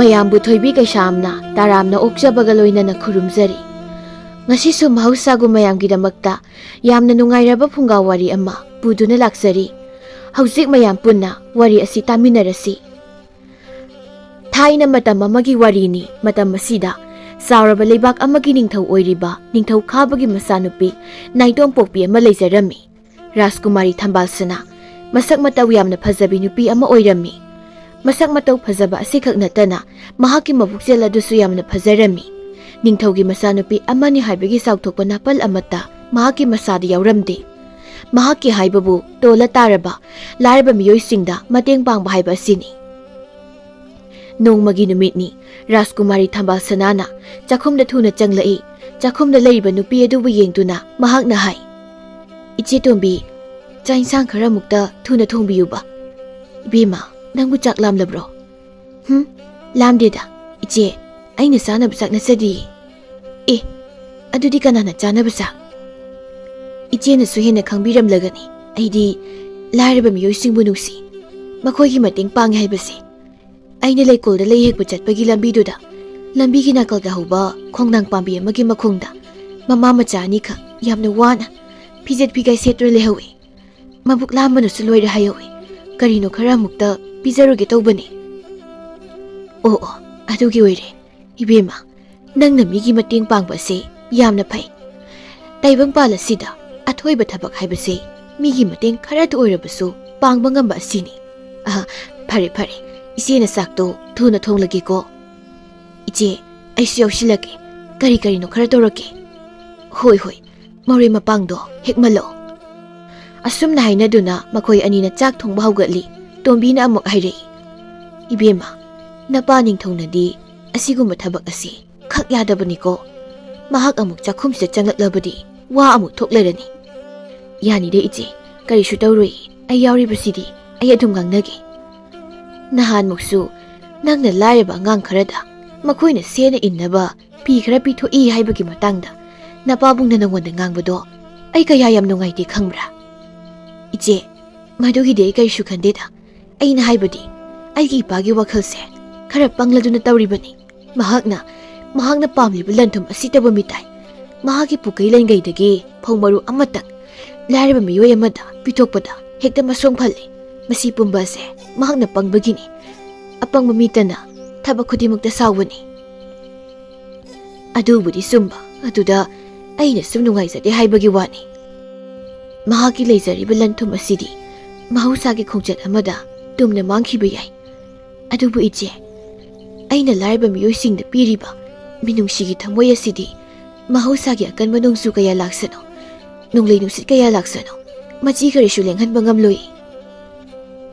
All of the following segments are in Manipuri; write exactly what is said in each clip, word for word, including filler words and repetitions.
ꯃꯌꯥꯝꯕꯨ ꯊꯣꯏꯕꯤ ꯀꯩꯁꯥꯝꯅ ꯇꯔꯥꯝꯅ ꯑꯣꯛꯆꯕꯒ ꯂꯣꯏꯅꯅ ꯈꯨꯔꯨꯝꯖꯔꯤ꯫ ꯉꯁꯤꯁꯨ ꯃꯍꯧꯁꯥꯒꯨꯝ ꯃꯌꯥꯝꯒꯤꯗꯃꯛꯇ ꯌꯥꯝꯅ ꯅꯨꯡꯉꯥꯏꯔꯕ ꯐꯨꯡꯒꯥ ꯋꯥꯔꯤ ꯑꯃ ꯄꯨꯗꯨꯅ ꯂꯥꯛꯆꯔꯤ꯫ ꯍꯧꯖꯤꯛ ꯃꯌꯥꯝ ꯄꯨꯟꯅ ꯋꯥꯔꯤ ꯑꯁꯤ ꯇꯥꯃꯤꯟꯅꯔꯁꯤ꯫ ꯊꯥꯏꯅ ꯃꯇꯝ ꯑꯃꯒꯤ ꯋꯥꯔꯤꯅꯤ꯫ ꯃꯇꯝ ꯑꯁꯤꯗ ꯆꯥꯎꯔꯕ ꯂꯩꯕꯥꯛ ꯑꯃꯒꯤ ꯅꯤꯡꯊꯧ ꯑꯣꯏꯔꯤꯕ ꯅꯤꯡꯊꯧ ꯈꯥꯕꯒꯤ ꯃꯆꯥꯅꯨꯄꯤ ꯅꯥꯏꯇꯣꯝ ꯄꯣꯛꯄꯤ ꯑꯃ ꯂꯩꯖꯔꯝꯃꯤ꯫ ꯔꯥꯖꯀꯨꯃꯥꯔꯤ ꯊꯝꯕꯥꯜꯁꯅꯥ ꯃꯁꯛ ꯃꯇꯧ ꯌꯥꯝꯅ ꯐꯖꯕꯤ ꯅꯨꯄꯤ ꯑꯃ ꯑꯣꯏꯔꯝꯃꯤ꯫ ꯃꯁꯛ ꯃꯇꯧ ꯐꯖꯕ ꯑꯁꯤꯈꯛ ꯅꯠꯇꯅ ꯃꯍꯥꯛꯀꯤ ꯃꯕꯨꯛꯆꯦꯜ ꯑꯗꯨꯁꯨ ꯌꯥꯝꯅ ꯐꯖꯔꯝꯃꯤ꯫ ꯅꯤꯡꯊꯧꯒꯤ ꯃꯆꯥꯅꯨꯄꯤ ꯑꯃꯅꯤ ꯍꯥꯏꯕꯒꯤ ꯆꯥꯎꯊꯣꯛꯄ ꯅꯥꯄꯜ ꯑꯃꯠꯇ ꯃꯍꯥꯛꯀꯤ ꯃꯁꯥꯗ ꯌꯥꯎꯔꯝꯗꯦ꯫ ꯃꯍꯥꯛꯀꯤ ꯍꯥꯏꯕꯕꯨ ꯇꯣꯜꯂ ꯇꯥꯔꯕ ꯂꯥꯏꯔꯕ ꯃꯤꯑꯣꯏꯁꯤꯡꯗ ꯃꯇꯦꯡ ꯄꯥꯡꯕ ꯍꯥꯏꯕ ꯑꯁꯤꯅꯤ꯫ ꯅꯣꯡꯃꯒꯤ ꯅꯨꯃꯤꯠꯅꯤ꯫ ꯔꯥꯖꯀꯨꯃꯥꯔꯤ ꯊꯝꯕꯥꯜꯁꯅꯥꯅ ꯆꯥꯛꯈꯨꯝꯗ ꯊꯨꯅ ꯆꯪꯂꯛꯏ꯫ ꯆꯥꯛꯈꯨꯝꯗ ꯂꯩꯔꯤꯕ ꯅꯨꯄꯤ ꯑꯗꯨꯕꯨ ꯌꯦꯡꯗꯨꯅ ꯃꯍꯥꯛꯅ ꯍꯥꯏ, "ꯏꯆꯦ ꯇꯣꯝꯕꯤ, ꯆꯥꯛ ꯏꯟꯁꯥꯡ ꯈꯔ ꯑꯃꯨꯛꯇ ꯊꯨꯅ ꯊꯣꯡꯕꯤꯌꯨꯕ꯫ ꯏꯕꯦꯝꯃ, ꯅꯪꯕꯨ ꯆꯥꯛ ꯂꯥꯝꯂꯕ꯭ꯔꯣ?" "ꯍꯨꯝ, ꯂꯥꯝꯗꯦꯗ꯫ ꯏꯆꯦ, ꯑꯩꯅ ꯆꯥꯅꯕ ꯆꯥꯛ ꯅꯠꯆꯗꯤꯌꯦ꯫" "ꯑꯦ, ꯑꯗꯨꯗꯤ ꯀꯅꯥꯅ ꯆꯥꯅꯕ ꯆꯥꯛ?" "ꯏꯆꯦꯅꯁꯨ ꯍꯦꯟꯅ ꯈꯪꯕꯤꯔꯝꯂꯒꯅꯤ꯫ ꯑꯩꯗꯤ ꯂꯥꯏꯔꯕ ꯃꯤꯑꯣꯏꯁꯤꯡꯕꯨ ꯅꯨꯡꯁꯤ꯫ ꯃꯈꯣꯏꯒꯤ ꯃꯇꯦꯡ ꯄꯥꯡꯉꯦ ꯍꯥꯏꯕꯁꯦ꯫ ꯑꯩꯅ ꯂꯩꯀꯣꯜꯗ ꯂꯩ ꯍꯦꯛꯄ ꯆꯠꯄꯒꯤ ꯂꯝꯕꯤꯗꯨꯗ, ꯂꯝꯕꯤꯒꯤ ꯅꯥꯀꯜꯗ ꯍꯧꯕ ꯈꯣꯡꯅꯥꯡ ꯄꯥꯝꯕꯤ ꯑꯃꯒꯤ ꯃꯈꯣꯡꯗ ꯃꯃꯥ ꯃꯆꯥ ꯑꯅꯤꯈꯛ ꯌꯥꯝꯅ ꯋꯥꯅ ꯐꯤꯖꯦꯠ ꯐꯤꯒꯥꯏ ꯁꯦꯠꯇꯨꯅ ꯂꯩꯍꯧꯏ꯫ ꯃꯕꯨꯛ ꯂꯥꯝꯕꯅꯁꯨ ꯂꯣꯏꯔꯦ ꯍꯥꯏꯍꯧꯏ꯫ ꯀꯔꯤꯅꯣ ꯈꯔ ꯑꯃꯨꯛꯇ ꯄꯤꯖꯔꯨꯒꯦ ꯇꯧꯕꯅꯤ꯫" "ꯑꯣ, ꯑꯣ, ꯑꯗꯨꯒꯤ ꯑꯣꯏꯔꯦ꯫ ꯏꯕꯦꯝꯃ, ꯅꯪꯅ ꯃꯤꯒꯤ ꯃꯇꯦꯡ ꯄꯥꯡꯕ ꯑꯁꯤ ꯌꯥꯝꯅ ꯐꯩ꯫ ꯇꯥꯏꯕꯪꯄꯥꯜ ꯑꯁꯤꯗ ꯑꯊꯣꯏꯕ ꯊꯕꯛ ꯍꯥꯏꯕꯁꯤ ꯃꯤꯒꯤ ꯃꯇꯦꯡ ꯈꯔꯇ ꯑꯣꯏꯔꯕꯁꯨ ꯄꯥꯡꯕ ꯉꯝꯕ ꯑꯁꯤꯅꯤ꯫ ꯑ, ꯐꯔꯦ, ꯐꯔꯦ, ꯏꯆꯦꯅ ꯆꯥꯛꯇꯣ ꯊꯨꯅ ꯊꯣꯡꯂꯒꯦꯀꯣ꯫ ꯏꯆꯦ, ꯑꯩꯁꯨ ꯌꯥꯎꯁꯤꯜꯂꯒꯦ꯫ ꯀꯔꯤ ꯀꯔꯤꯅꯣ ꯈꯔ ꯇꯧꯔꯛꯀꯦ꯫" "ꯍꯣꯏ, ꯍꯣꯏ, ꯃꯔꯣꯏ ꯃꯄꯥꯡꯗꯣ ꯍꯦꯛꯃꯜꯂꯛꯑꯣ꯫" ꯑꯁꯨꯝꯅ ꯍꯥꯏꯅꯗꯨꯅ ꯃꯈꯣꯏ ꯑꯅꯤꯅ ꯆꯥꯛ ꯊꯣꯡꯕ ꯍꯧꯒꯠꯂꯤ꯫ ꯇꯣꯝꯕꯤꯅ ꯑꯃꯨꯛ ꯍꯥꯏꯔꯛꯏ, "ꯏꯕꯦꯝꯃ, ꯅꯄꯥ ꯅꯤꯡꯊꯧꯅꯗꯤ ꯑꯁꯤꯒꯨꯝꯕ ꯊꯕꯛ ꯑꯁꯤ ꯈꯛ ꯌꯥꯗꯕꯅꯤꯀꯣ꯫ ꯃꯍꯥꯛ ꯑꯃꯨꯛ ꯆꯥꯛꯈꯨꯝꯁꯤꯗ ꯆꯪꯂꯛꯂꯕꯗꯤ ꯋꯥ ꯑꯃꯨꯛ ꯊꯣꯛꯂꯔꯅꯤ꯫" "ꯌꯥꯅꯤꯗ ꯏꯆꯦ, ꯀꯔꯤꯁꯨ ꯇꯧꯔꯣꯏ, ꯑꯩ ꯌꯥꯎꯔꯤꯕꯁꯤꯗꯤ꯫ ꯑꯩ ꯑꯗꯨꯝ ꯉꯥꯡꯅꯒꯦ꯫ ꯅꯍꯥꯟꯃꯨꯛꯁꯨ ꯅꯪꯅ ꯂꯥꯏꯔꯕ ꯑꯉꯥꯡ ꯈꯔꯗ ꯃꯈꯣꯏꯅ ꯁꯦꯠꯅ ꯏꯟꯅꯕ ꯐꯤ ꯈꯔ ꯄꯤꯊꯣꯛꯏ ꯍꯥꯏꯕꯒꯤ ꯃꯇꯥꯡꯗ ꯅꯄꯥꯕꯨꯡꯅ ꯅꯉꯣꯟꯗ ꯉꯥꯡꯕꯗꯣ ꯑꯩ ꯀꯌꯥ ꯌꯥꯝ ꯅꯨꯡꯉꯥꯏꯇꯦ ꯈꯪꯕ꯭ꯔꯥ?" "ꯏꯆꯦ, ꯃꯗꯨꯒꯤꯗꯤ ꯑꯩ ꯀꯔꯤꯁꯨ ꯈꯟꯗꯦꯗ꯫ ꯑꯩꯅ ꯍꯥꯏꯕꯗꯤ ꯑꯩꯒꯤ ꯏꯄꯥꯒꯤ ꯋꯥꯈꯜꯁꯦ ꯈꯔ ꯄꯪꯂꯗꯨꯅ ꯇꯧꯔꯤꯕꯅꯤ꯫ ꯃꯍꯥꯛꯅ, ꯃꯍꯥꯛꯅ ꯄꯥꯝꯂꯤꯕ ꯂꯟꯊꯨꯝ ꯑꯁꯤꯇꯕꯨ ꯃꯤꯇꯥꯏ꯫ ꯃꯍꯥꯛꯀꯤ ꯄꯨꯀꯩ ꯂꯟꯒꯩꯗꯒꯤ ꯐꯧ ꯃꯔꯨ ꯑꯃꯇꯪ ꯂꯥꯏꯔꯕ ꯃꯤꯑꯣꯏ ꯑꯃꯗ ꯄꯤꯊꯣꯛꯄꯗ ꯍꯦꯛꯇ ꯃꯁꯣꯡ ꯐꯜꯂꯤ꯫ ꯃꯁꯤ ꯄꯨꯝꯕ ꯑꯁꯦ ꯃꯍꯥꯛꯅ ꯄꯪꯕꯒꯤꯅꯤ꯫ ꯑꯄꯪꯕ ꯃꯤꯇꯅ ꯊꯕꯛ ꯈꯨꯗꯤꯡꯃꯛꯇ ꯁꯥꯎꯕꯅꯤ꯫ ꯑꯗꯨꯕꯨꯗꯤ ꯆꯨꯝꯕ, ꯑꯗꯨꯗ ꯑꯩꯅ ꯁꯨꯝ ꯅꯨꯡꯉꯥꯏꯖꯗꯦ ꯍꯥꯏꯕꯒꯤ ꯋꯥꯅꯤ꯫ ꯃꯍꯥꯛꯀꯤ ꯂꯩꯖꯔꯤꯕ ꯂꯟꯊꯨꯝ ꯑꯁꯤꯗꯤ ꯃꯍꯧꯁꯥꯒꯤ ꯈꯣꯡꯆꯠ ꯑꯃꯗ ꯇꯨꯝꯅ ꯃꯥꯡꯈꯤꯕ ꯌꯥꯏ꯫ ꯑꯗꯨꯕꯨ ꯏꯆꯦ, ꯑꯩꯅ ꯂꯥꯏꯔꯕ ꯃꯤꯑꯣꯏꯁꯤꯡꯗ ꯄꯤꯔꯤꯕ ꯃꯤꯅꯨꯡꯁꯤꯒꯤ ꯊꯃꯣꯏ ꯑꯁꯤꯗꯤ ꯃꯍꯧꯁꯥꯒꯤ ꯑꯀꯟꯕ ꯅꯣꯡꯖꯨ ꯀꯌꯥ ꯂꯥꯛꯁꯅꯨ, ꯅꯣꯡꯂꯩ ꯅꯨꯡꯁꯤꯠ ꯀꯌꯥ ꯂꯥꯛꯁꯅꯨ, ꯃꯆꯤ ꯀꯔꯤꯁꯨ ꯂꯦꯡꯍꯟꯕ ꯉꯝꯂꯣꯏ꯫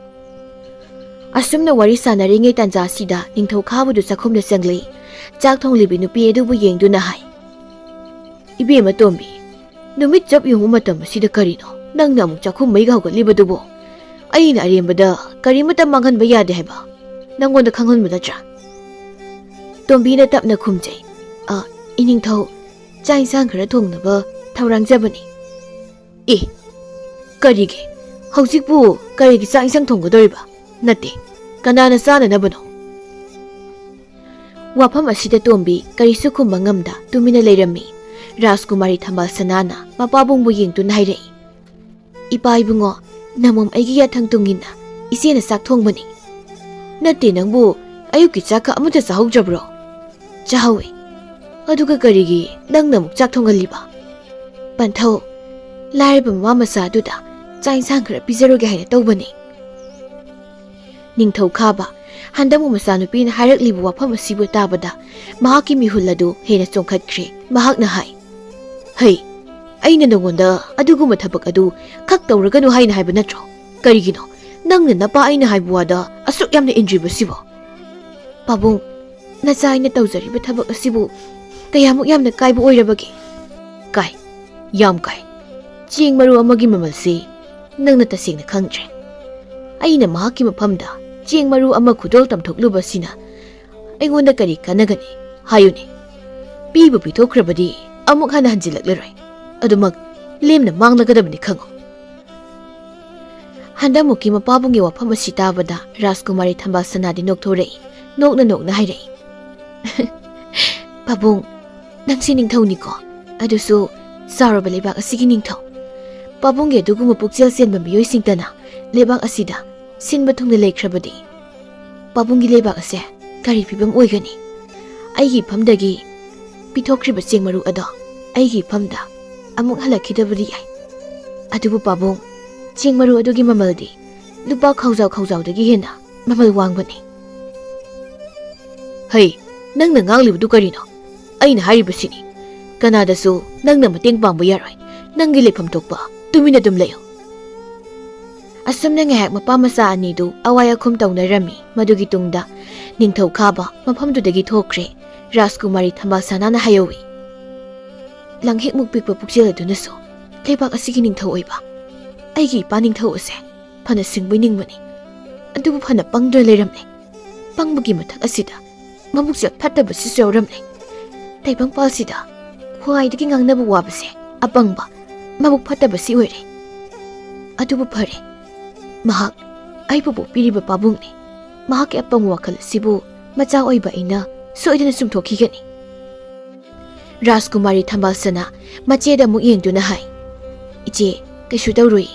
ꯑꯁꯨꯝꯅ ꯋꯥꯔꯤ ꯁꯥꯟꯅꯔꯤꯉꯩ ꯇꯥꯟꯖꯥꯁꯤꯗ ꯅꯤꯡꯊꯧ ꯈꯥꯕꯗꯨ ꯆꯥꯛꯈꯨꯝꯗ ꯆꯪꯂꯛꯏ꯫ ꯆꯥꯛ ꯊꯣꯡꯂꯤꯕꯤ ꯅꯨꯄꯤ ꯑꯗꯨꯕꯨ ꯌꯦꯡꯗꯨꯅ ꯍꯥꯏ, "ꯏꯕꯦꯝꯃ ꯇꯣꯝꯕꯤ, ꯅꯨꯃꯤꯠ ꯆꯞ ꯌꯨꯡꯕ ꯃꯇꯝ ꯑꯁꯤꯗ ꯀꯔꯤꯅꯣ ꯅꯪꯅ ꯑꯃꯨꯛ ꯆꯥꯛꯈꯨꯝ ꯃꯩꯒ ꯍꯧꯒꯠꯂꯤꯕꯗꯨꯕꯣ? ꯑꯩꯅ ꯑꯔꯦꯝꯕꯗ ꯀꯔꯤꯃꯠꯇ ꯃꯥꯡꯍꯟꯕ ꯌꯥꯗꯦ ꯍꯥꯏꯕ ꯅꯪꯉꯣꯟꯗ ꯈꯪꯍꯟꯕ ꯅꯠꯇ꯭ꯔꯥ?" ꯇꯣꯝꯕꯤꯅ ꯇꯞꯅ ꯈꯨꯝꯖꯩ, "ꯑ, ꯏꯅꯤꯡꯊꯧ, ꯆꯥꯛ ꯏꯟꯁꯥꯡ ꯈꯔ ꯊꯣꯡꯅꯕ ꯊꯧꯔꯥꯡꯖꯕꯅꯤ꯫" "ꯑꯦ, ꯀꯔꯤꯒꯤ? ꯍꯧꯖꯤꯛꯄꯨ ꯀꯔꯤꯒꯤ ꯆꯥꯛ ꯏꯟꯁꯥꯡ ꯊꯣꯡꯒꯗꯧꯔꯤꯕ? ꯅꯠꯇꯦ, ꯀꯅꯥꯅ ꯆꯥꯅꯅꯕꯅꯣ?" ꯋꯥꯐꯝ ꯑꯁꯤꯗ ꯇꯣꯝꯕꯤ ꯀꯔꯤꯁꯨ ꯈꯨꯝꯕ ꯉꯝꯗ ꯇꯨꯃꯤꯟꯅ ꯂꯩꯔꯝꯃꯤ꯫ ꯔꯥꯖꯀꯨꯃꯥꯔꯤ ꯊꯝꯕꯥꯜ ꯁꯅꯥꯅ ꯃꯄꯥꯕꯨꯡꯕꯨ ꯌꯦꯡꯗꯨꯅ ꯍꯥꯏꯔꯛꯏ, "ꯏꯄꯥ ꯏꯕꯨꯡꯉꯣ, ꯅꯃꯣꯝ ꯑꯩꯒꯤ ꯌꯥꯊꯪ ꯇꯨꯡꯏꯟꯅ ꯏꯆꯦꯅ ꯆꯥꯛ ꯊꯣꯡꯕꯅꯤ꯫" "ꯅꯠꯇꯦ, ꯅꯪꯕꯨ ꯑꯌꯨꯛꯀꯤ ꯆꯥꯛꯀ ꯑꯃꯠꯇ ꯆꯥꯍꯧꯗ꯭ꯔꯕ꯭ꯔꯣ?" "ꯆꯥꯍꯧꯋꯤ꯫ ꯑꯗꯨꯒ ꯀꯔꯤꯒꯤ ꯅꯪꯅ ꯑꯃꯨꯛ ꯆꯥꯛ ꯊꯣꯡꯍꯜꯂꯤꯕ?" "ꯄꯟꯊꯧ, ꯂꯥꯏꯔꯕ ꯃꯃꯥ ꯃꯆꯥ ꯑꯗꯨꯗ ꯆꯥꯛ ꯏꯟꯁꯥꯡ ꯈꯔ ꯄꯤꯖꯔꯨꯒꯦ ꯍꯥꯏꯅ ꯇꯧꯕꯅꯤ꯫" ꯅꯤꯡꯊꯧ ꯈꯥꯕ, ꯍꯟꯗꯛꯃꯨꯛ ꯃꯆꯥꯅꯨꯄꯤꯅ ꯍꯥꯏꯔꯛꯂꯤꯕ ꯋꯥꯐꯝ ꯑꯁꯤꯕꯨ ꯇꯥꯕꯗ ꯃꯍꯥꯛꯀꯤ ꯃꯤꯍꯨꯜ ꯑꯗꯨ ꯍꯦꯟꯅ ꯆꯣꯡꯈꯠꯈ꯭ꯔꯦ꯫ ꯃꯍꯥꯛꯅ ꯍꯥꯏ, "ꯍꯩ, ꯑꯩꯅ ꯅꯉꯣꯟꯗ ꯑꯗꯨꯒꯨꯝꯕ ꯊꯕꯛ ꯑꯗꯨ ꯈꯛ ꯇꯧꯔꯒꯅꯨ ꯍꯥꯏꯅ ꯍꯥꯏꯕ ꯅꯠꯇ꯭ꯔꯣ? ꯀꯔꯤꯒꯤꯅꯣ ꯅꯪꯅ ꯅꯄꯥ ꯑꯩꯅ ꯍꯥꯏꯕ ꯋꯥꯗ ꯑꯁꯨꯛ ꯌꯥꯝꯅ ꯏꯟꯗ꯭ꯔꯤꯕꯁꯤꯕꯣ?" "ꯄꯥꯕꯨꯡ, ꯅꯆꯥ ꯑꯩꯅ ꯇꯧꯖꯔꯤꯕ ꯊꯕꯛ ꯑꯁꯤꯕꯨ ꯀꯌꯥꯃꯨꯛ ꯌꯥꯝꯅ ꯀꯥꯏꯕ ꯑꯣꯏꯔꯕꯒꯦ?" "ꯀꯥꯏ, ꯌꯥꯝ ꯀꯥꯏ꯫ ꯆꯦꯡ ꯃꯔꯨ ꯑꯃꯒꯤ ꯃꯃꯜꯁꯤ ꯅꯪꯅ ꯇꯁꯦꯡꯅ ꯈꯪꯗ꯭ꯔꯦ꯫ ꯑꯩꯅ ꯃꯍꯥꯛꯀꯤ ꯃꯐꯝꯗ ꯆꯦꯡ ꯃꯔꯨ ꯑꯃ ꯈꯨꯗꯣꯜ ꯇꯝꯊꯣꯛꯂꯨꯕꯁꯤꯅ ꯑꯩꯉꯣꯟꯗ ꯀꯔꯤ ꯀꯥꯟꯅꯒꯅꯤ? ꯍꯥꯏꯌꯨꯅꯦ꯫ ꯄꯤꯕꯨ ꯄꯤꯊꯣꯛꯈ꯭ꯔꯕꯗꯤ ꯑꯃꯨꯛ ꯍꯟꯅ ꯍꯟꯖꯤꯜꯂꯛꯂꯔꯣꯏ꯫ ꯑꯗꯨꯃꯛ ꯂꯦꯝꯅ ꯃꯥꯡꯂꯒꯗꯕꯅꯤ ꯈꯪꯉꯨ꯫" ꯍꯟꯗꯛꯃꯨꯛꯀꯤ ꯃꯄꯥꯕꯨꯡꯒꯤ ꯋꯥꯐꯝ ꯑꯁꯤ ꯇꯥꯕꯗ ꯔꯥꯖꯀꯨꯃꯥꯔꯤ ꯊꯝꯕꯥꯜ ꯁꯅꯥꯗꯤ ꯅꯣꯛꯊꯣꯔꯛꯏ꯫ ꯅꯣꯛꯅ ꯅꯣꯛꯅ ꯍꯥꯏꯔꯛꯏ꯫ "ꯄꯥꯕꯨꯡ, ꯅꯪꯁꯤ ꯅꯤꯡꯊꯧꯅꯤꯀꯣ, ꯑꯗꯨꯁꯨ ꯆꯥꯎꯔꯕ ꯂꯩꯕꯥꯛ ꯑꯁꯤꯒꯤ ꯅꯤꯡꯊꯧ꯫ ꯄꯥꯕꯨꯡꯒꯤ ꯑꯗꯨꯒꯨꯝꯕ ꯄꯨꯛꯆꯦꯜ ꯆꯦꯟꯕ ꯃꯤꯑꯣꯏꯁꯤꯡꯇꯅ ꯂꯩꯕꯥꯛ ꯑꯁꯤꯗ ꯁꯤꯟꯕ ꯊꯨꯡꯅ ꯂꯩꯈ꯭ꯔꯕꯗꯤ ꯄꯥꯕꯨꯡꯒꯤ ꯂꯩꯕꯥꯛ ꯑꯁꯦ ꯀꯔꯤ ꯐꯤꯕꯝ ꯑꯣꯏꯒꯅꯤ? ꯑꯩꯒꯤ ꯏꯐꯝꯗꯒꯤ ꯄꯤꯊꯣꯛꯈ꯭ꯔꯤꯕ ꯆꯦꯡ ꯃꯔꯨ ꯑꯗꯣ ꯑꯩꯒꯤ ꯏꯐꯝꯗ ꯑꯃꯨꯛ ꯍꯜꯂꯛꯈꯤꯗꯕꯗꯤ ꯌꯥꯏ꯫ ꯑꯗꯨꯕꯨ ꯄꯥꯕꯨꯡ, ꯆꯦꯡ ꯃꯔꯨ ꯑꯗꯨꯒꯤ ꯃꯃꯜꯗꯤ ꯂꯨꯄꯥ ꯈꯥꯎꯖꯥꯎ ꯈꯥꯎꯖꯥꯎꯗꯒꯤ ꯍꯦꯟꯅ ꯃꯃꯜ ꯋꯥꯡꯕꯅꯤ꯫" "ꯍꯩ, ꯅꯪꯅ ꯉꯥꯡꯂꯤꯕꯗꯨ ꯀꯔꯤꯅꯣ? ꯑꯩꯅ ꯍꯥꯏꯔꯤꯕꯁꯤꯅꯤ, ꯀꯅꯥꯗꯁꯨ ꯅꯪꯅ ꯃꯇꯦꯡ ꯄꯥꯡꯕ ꯌꯥꯔꯣꯏ꯫ ꯅꯪꯒꯤ ꯂꯩꯐꯝ ꯊꯣꯛꯄ ꯇꯨꯃꯤꯟꯅ ꯑꯗꯨꯝ ꯂꯩꯌꯨ꯫" ꯑꯁꯨꯝꯅ ꯉꯥꯏꯍꯥꯛ ꯃꯄꯥ ꯃꯆꯥ ꯑꯅꯤꯗꯨ ꯑꯋꯥꯏ ꯑꯈꯨꯝ ꯇꯧꯅꯔꯝꯃꯤ꯫ ꯃꯗꯨꯒꯤ ꯇꯨꯡꯗ ꯅꯤꯡꯊꯧ ꯈꯥꯕ ꯃꯐꯝꯗꯨꯗꯒꯤ ꯊꯣꯛꯈ꯭ꯔꯦ꯫ ꯔꯥꯖꯀꯨꯃꯥꯔꯤ ꯊꯝꯕꯥꯜꯁꯅꯥꯅ ꯍꯥꯏꯍꯧꯏ, "ꯂꯪꯍꯦꯛꯃꯨꯛ ꯄꯤꯛꯄ ꯄꯨꯛꯆꯦꯜ ꯑꯗꯨꯅꯁꯨ ꯂꯩꯕꯥꯛ ꯑꯁꯤꯒꯤ ꯅꯤꯡꯊꯧ ꯑꯣꯏꯕ꯫ ꯑꯩꯒꯤ ꯏꯄꯥ ꯅꯤꯡꯊꯧ ꯑꯁꯦ ꯐꯅ ꯁꯤꯡꯕꯣꯏ ꯅꯤꯡꯕꯅꯤ, ꯑꯗꯨꯕꯨ ꯐꯅ ꯄꯪꯗꯨꯅ ꯂꯩꯔꯝꯂꯦ꯫ ꯄꯪꯕꯒꯤ ꯃꯊꯛ ꯑꯁꯤꯗ ꯃꯕꯨꯛꯆꯦꯜ ꯐꯠꯇꯕꯁꯤꯁꯨ ꯌꯥꯎꯔꯝꯂꯦ꯫ ꯇꯥꯏꯕꯪꯄꯥꯜꯁꯤꯗ ꯈ꯭ꯋꯥꯏꯗꯒꯤ ꯉꯥꯡꯅꯕ ꯋꯥꯕꯁꯦ ꯑꯄꯪꯕ, ꯃꯕꯨꯛ ꯐꯠꯇꯕꯁꯤ ꯑꯣꯏꯔꯦ꯫ ꯑꯗꯨꯕꯨ ꯐꯔꯦ, ꯃꯍꯥꯛ ꯑꯩꯕꯨ ꯄꯣꯛꯄꯤꯔꯤꯕ ꯄꯥꯕꯨꯡꯅꯤ꯫ ꯃꯍꯥꯛꯀꯤ ꯑꯄꯪꯕ ꯋꯥꯈꯜ ꯑꯁꯤꯕꯨ ꯃꯆꯥ ꯑꯣꯏꯕ ꯑꯩꯅ ꯁꯣꯏꯗꯅ ꯆꯨꯝꯊꯣꯛꯈꯤꯒꯅꯤ꯫" ꯔꯥꯖꯀꯨꯃꯥꯔꯤ ꯊꯝꯕꯥꯜꯁꯅꯥ ꯃꯆꯦꯗ ꯑꯃꯨꯛ ꯌꯦꯡꯗꯨꯅ ꯍꯥꯏ, "ꯏꯆꯦ, ꯀꯩꯁꯨ ꯇꯧꯔꯣꯏ꯫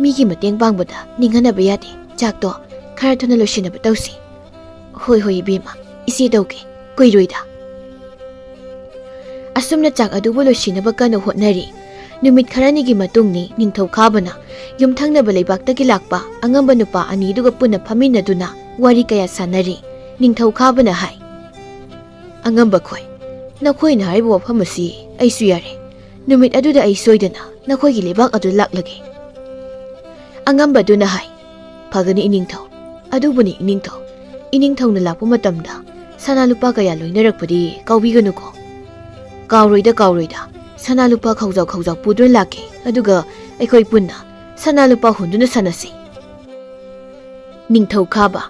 ꯃꯤꯒꯤ ꯃꯇꯦꯡ ꯄꯥꯡꯕꯗ ꯅꯤꯡꯍꯟꯅꯕ ꯌꯥꯗꯦ꯫ ꯆꯥꯛꯇꯣ ꯈꯔ ꯊꯨꯅ ꯂꯣꯏꯁꯤꯟꯅꯕ ꯇꯧꯁꯤ꯫" "ꯍꯣꯏ, ꯍꯣꯏ, ꯏꯕꯦꯝꯃ, ꯏꯆꯦ ꯇꯧꯒꯦ, ꯀꯨꯏꯔꯣꯏꯗ꯫" ꯑꯁꯨꯝꯅ ꯆꯥꯛ ꯑꯗꯨꯕꯨ ꯂꯣꯏꯁꯤꯟꯅꯕ ꯀꯟꯅ ꯍꯣꯠꯅꯔꯤ꯫ ꯅꯨꯃꯤꯠ ꯈꯔꯅꯤꯒꯤ ꯃꯇꯨꯡꯅꯤ ꯅꯤꯡꯊꯧ ꯈꯥꯕꯅ ꯌꯨꯝꯊꯪꯅꯕ ꯂꯩꯕꯥꯛꯇꯒꯤ ꯂꯥꯛꯄ ꯑꯉꯝꯕ ꯅꯨꯄꯥ ꯑꯅꯤꯗꯨꯒ ꯄꯨꯟꯅ ꯐꯝꯃꯤꯟꯅꯗꯨꯅ ꯋꯥꯔꯤ ꯀꯌꯥ ꯁꯥꯟꯅꯔꯤ꯫ ꯅꯤꯡꯊꯧ ꯈꯥꯕꯅ ꯍꯥꯏ, "ꯑꯉꯝꯕ ꯈꯣꯏ, ꯅꯈꯣꯏꯅ ꯍꯥꯏꯔꯤꯕ ꯋꯥꯐꯝ ꯑꯁꯤ ꯑꯩꯁꯨ ꯌꯥꯔꯦ꯫ ꯅꯨꯃꯤꯠ ꯑꯗꯨꯗ ꯑꯩ ꯁꯣꯏꯗꯅ ꯅꯈꯣꯏꯒꯤ ꯂꯩꯕꯥꯛ ꯑꯗꯨ ꯂꯥꯛꯂꯒꯦ꯫" ꯑꯉꯝꯕꯗꯨꯅ ꯍꯥꯏ, "ꯐꯒꯅꯤ ꯏꯅꯤꯡꯊꯧ꯫ ꯑꯗꯨꯕꯨꯅꯤ ꯏꯅꯤꯡꯊꯧ, ꯏꯅꯤꯡꯊꯧꯅ ꯂꯥꯛꯄ ꯃꯇꯝꯗ ꯁꯅꯥ ꯂꯨꯄꯥ ꯀꯌꯥ ꯂꯣꯏꯅꯔꯛꯄꯗꯤ ꯀꯥꯎꯕꯤꯒꯅꯨꯀꯣ꯫" "ꯀꯥꯎꯔꯣꯏꯗ, ꯀꯥꯎꯔꯣꯏꯗ꯫ ꯁꯅꯥ ꯂꯨꯄꯥ ꯈꯥꯎꯖꯥꯎ ꯈꯥꯎꯖꯥꯎ ꯄꯨꯗꯨꯅ ꯂꯥꯛꯀꯦ, ꯑꯗꯨꯒ ꯑꯩꯈꯣꯏ ꯄꯨꯟꯅ ꯁꯅꯥ ꯂꯨꯄꯥ ꯍꯨꯟꯗꯨꯅ ꯁꯥꯟꯅꯁꯤ꯫" ꯅꯤꯡꯊꯧ ꯈꯥꯕ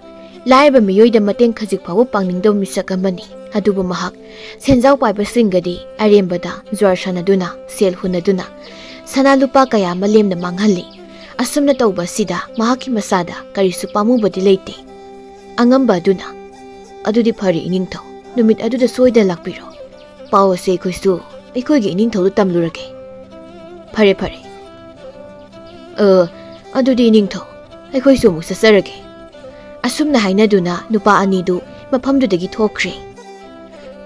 ꯂꯥꯏꯔꯕ ꯃꯤꯑꯣꯏꯗ ꯃꯇꯦꯡ ꯈꯖꯤꯛ ꯐꯥꯎꯕ ꯄꯥꯡꯅꯤꯡꯗꯕ ꯃꯤꯁꯛ ꯑꯃꯅꯤ꯫ ꯑꯗꯨꯕꯨ ꯃꯍꯥꯛ ꯁꯦꯟꯖꯥꯎ ꯄꯥꯏꯕꯁꯤꯡꯒꯗꯤ ꯑꯔꯦꯝꯕꯗ ꯖꯨꯋꯥꯔ ꯁꯥꯟꯅꯗꯨꯅ, ꯁꯦꯜ ꯍꯨꯟꯅꯗꯨꯅ ꯁꯅꯥ ꯂꯨꯄꯥ ꯀꯌꯥ ꯑꯃ ꯂꯦꯝꯅ ꯃꯥꯡꯍꯜꯂꯤ꯫ ꯑꯁꯨꯝꯅ ꯇꯧꯕ ꯑꯁꯤꯗ ꯃꯍꯥꯛꯀꯤ ꯃꯁꯥꯗ ꯀꯔꯤꯁꯨ ꯄꯥꯝꯃꯨꯕꯗꯤ ꯂꯩꯇꯦ꯫ ꯑꯉꯝꯕ ꯑꯗꯨꯅ, "ꯑꯗꯨꯗꯤ ꯐꯔꯦ, ꯏꯅꯤꯡꯊꯧ, ꯅꯨꯃꯤꯠ ꯑꯗꯨꯗ ꯁꯣꯏꯗꯅ ꯂꯥꯛꯄꯤꯔꯣ꯫ ꯄꯥꯎ ꯑꯁꯦ ꯑꯩꯈꯣꯏꯁꯨ ꯑꯩꯈꯣꯏꯒꯤ ꯏꯅꯤꯡꯊꯧꯗ ꯇꯝꯂꯨꯔꯒꯦ꯫" "ꯐꯔꯦ, ꯐꯔꯦ꯫ ꯑ, ꯑꯗꯨꯗꯤ ꯏꯅꯤꯡꯊꯧ, ꯑꯩꯈꯣꯏꯁꯨ ꯑꯃꯨꯛ ꯆꯠꯆꯔꯒꯦ꯫" ꯑꯁꯨꯝꯅ ꯍꯥꯏꯅꯗꯨꯅ ꯅꯨꯄꯥ ꯑꯅꯤꯗꯨ ꯃꯐꯝꯗꯨꯗꯒꯤ ꯊꯣꯛꯈ꯭ꯔꯦ꯫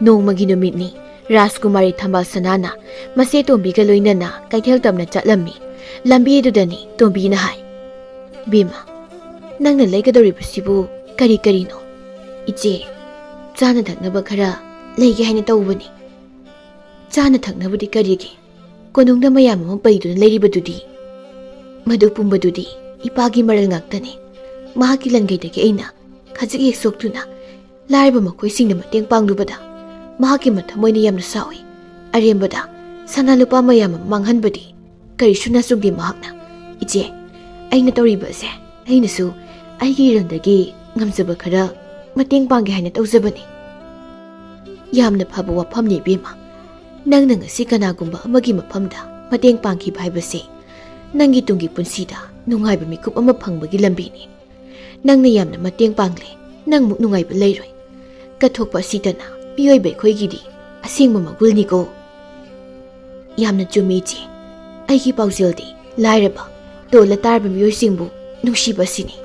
ꯅꯣꯡꯃꯒꯤ ꯅꯨꯃꯤꯠꯅꯤ꯫ ꯔꯥꯖꯀꯨꯃꯥꯔꯤ ꯊꯝꯕꯥꯜ ꯁꯅꯥꯅ ꯃꯆꯦ ꯇꯣꯝꯕꯤꯒ ꯂꯣꯏꯅꯅ ꯀꯩꯊꯦꯜ ꯇꯝꯅ ꯆꯠꯂꯝꯃꯤ꯫ ꯂꯝꯕꯤ ꯑꯗꯨꯗꯅꯤ ꯇꯣꯝꯕꯤꯅ ꯍꯥꯏ, "ꯕꯦꯝꯃ, ꯅꯪꯅ ꯂꯩꯒꯗꯧꯔꯤꯕꯁꯤꯕꯨ ꯀꯔꯤ ꯀꯔꯤꯅꯣ?" "ꯏꯆꯦ, ꯆꯥꯅ ꯊꯛꯅꯕ ꯈꯔ ꯂꯩꯒꯦ ꯍꯥꯏꯅ ꯇꯧꯕꯅꯤ꯫" "ꯆꯥꯅ ꯊꯛꯅꯕꯗꯤ ꯀꯔꯤꯒꯤ? ꯀꯣꯅꯨꯡꯗ ꯃꯌꯥꯝ ꯑꯃ ꯄꯩꯗꯨꯅ ꯂꯩꯔꯤꯕꯗꯨꯗꯤ?" "ꯃꯗꯨ ꯄꯨꯝꯕꯗꯨꯗꯤ ꯏꯄꯥꯒꯤ ꯃꯔꯜ ꯉꯥꯛꯇꯅꯤ꯫ ꯃꯍꯥꯛꯀꯤ ꯂꯪꯒꯩꯗꯒꯤ ꯑꯩꯅ ꯈꯖꯤꯛ ꯍꯦꯛ ꯁꯣꯛꯇꯨꯅ ꯂꯥꯏꯔꯕ ꯃꯈꯣꯏꯁꯤꯡꯗ ꯃꯇꯦꯡ ꯄꯥꯡꯂꯨꯕꯗ ꯃꯍꯥꯛꯀꯤ ꯃꯊꯃꯣꯏꯅ ꯌꯥꯝꯅ ꯁꯥꯎꯏ꯫ ꯑꯔꯦꯝꯕꯗ ꯁꯅꯥ ꯂꯨꯄꯥ ꯃꯌꯥꯝ ꯑꯃ ꯃꯥꯡꯍꯟꯕꯗꯤ ꯀꯔꯤꯁꯨ ꯅꯆꯨꯡꯗꯦ ꯃꯍꯥꯛꯅ꯫ ꯏꯆꯦ, ꯑꯩꯅ ꯇꯧꯔꯤꯕ ꯑꯁꯦ ꯑꯩꯅꯁꯨ ꯑꯩꯒꯤ ꯏꯔꯝꯗꯒꯤ ꯉꯝꯖꯕ ꯈꯔ ꯃꯇꯦꯡ ꯄꯥꯡꯒꯦ ꯍꯥꯏꯅ ꯇꯧꯖꯕꯅꯤ꯫" "ꯌꯥꯝꯅ ꯐꯕ ꯋꯥꯐꯝꯅꯤ ꯏꯕꯦꯝꯃ꯫ ꯅꯪꯅ ꯉꯁꯤ ꯀꯅꯥꯒꯨꯝꯕ ꯑꯃꯒꯤ ꯃꯐꯝꯗ ꯃꯇꯦꯡ ꯄꯥꯡꯈꯤꯕ ꯍꯥꯏꯕꯁꯦ ꯅꯪꯒꯤ ꯇꯨꯡꯒꯤ ꯄꯨꯟꯁꯤꯗ ꯅꯨꯡꯉꯥꯏꯕ ꯃꯤꯀꯨꯞ ꯑꯃ ꯐꯪꯕꯒꯤ ꯂꯝꯕꯤꯅꯤ꯫ ꯅꯪꯅ ꯌꯥꯝꯅ ꯃꯇꯦꯡ ꯄꯥꯡꯂꯦ, ꯅꯪꯃꯨꯛ ꯅꯨꯡꯉꯥꯏꯕ ꯂꯩꯔꯣꯏ꯫ ꯀꯠꯊꯣꯛꯄ ꯑꯁꯤꯇꯅ ꯃꯤꯑꯣꯏꯕ ꯑꯩꯈꯣꯏꯒꯤꯗꯤ ꯑꯁꯦꯡꯕ ꯃꯒꯨꯜꯅꯤꯀꯣ꯫ ꯌꯥꯝꯅ ꯆꯨꯝꯃꯤ ꯏꯆꯦ꯫ ꯑꯩꯒꯤ ꯄꯥꯎꯖꯦꯜꯗꯤ ꯂꯥꯏꯔꯕ, ꯇꯣꯜꯂ ꯇꯥꯔꯕ ꯃꯤꯑꯣꯏꯁꯤꯡꯕꯨ ꯅꯨꯡꯁꯤꯕ ꯑꯁꯤꯅꯤ꯫"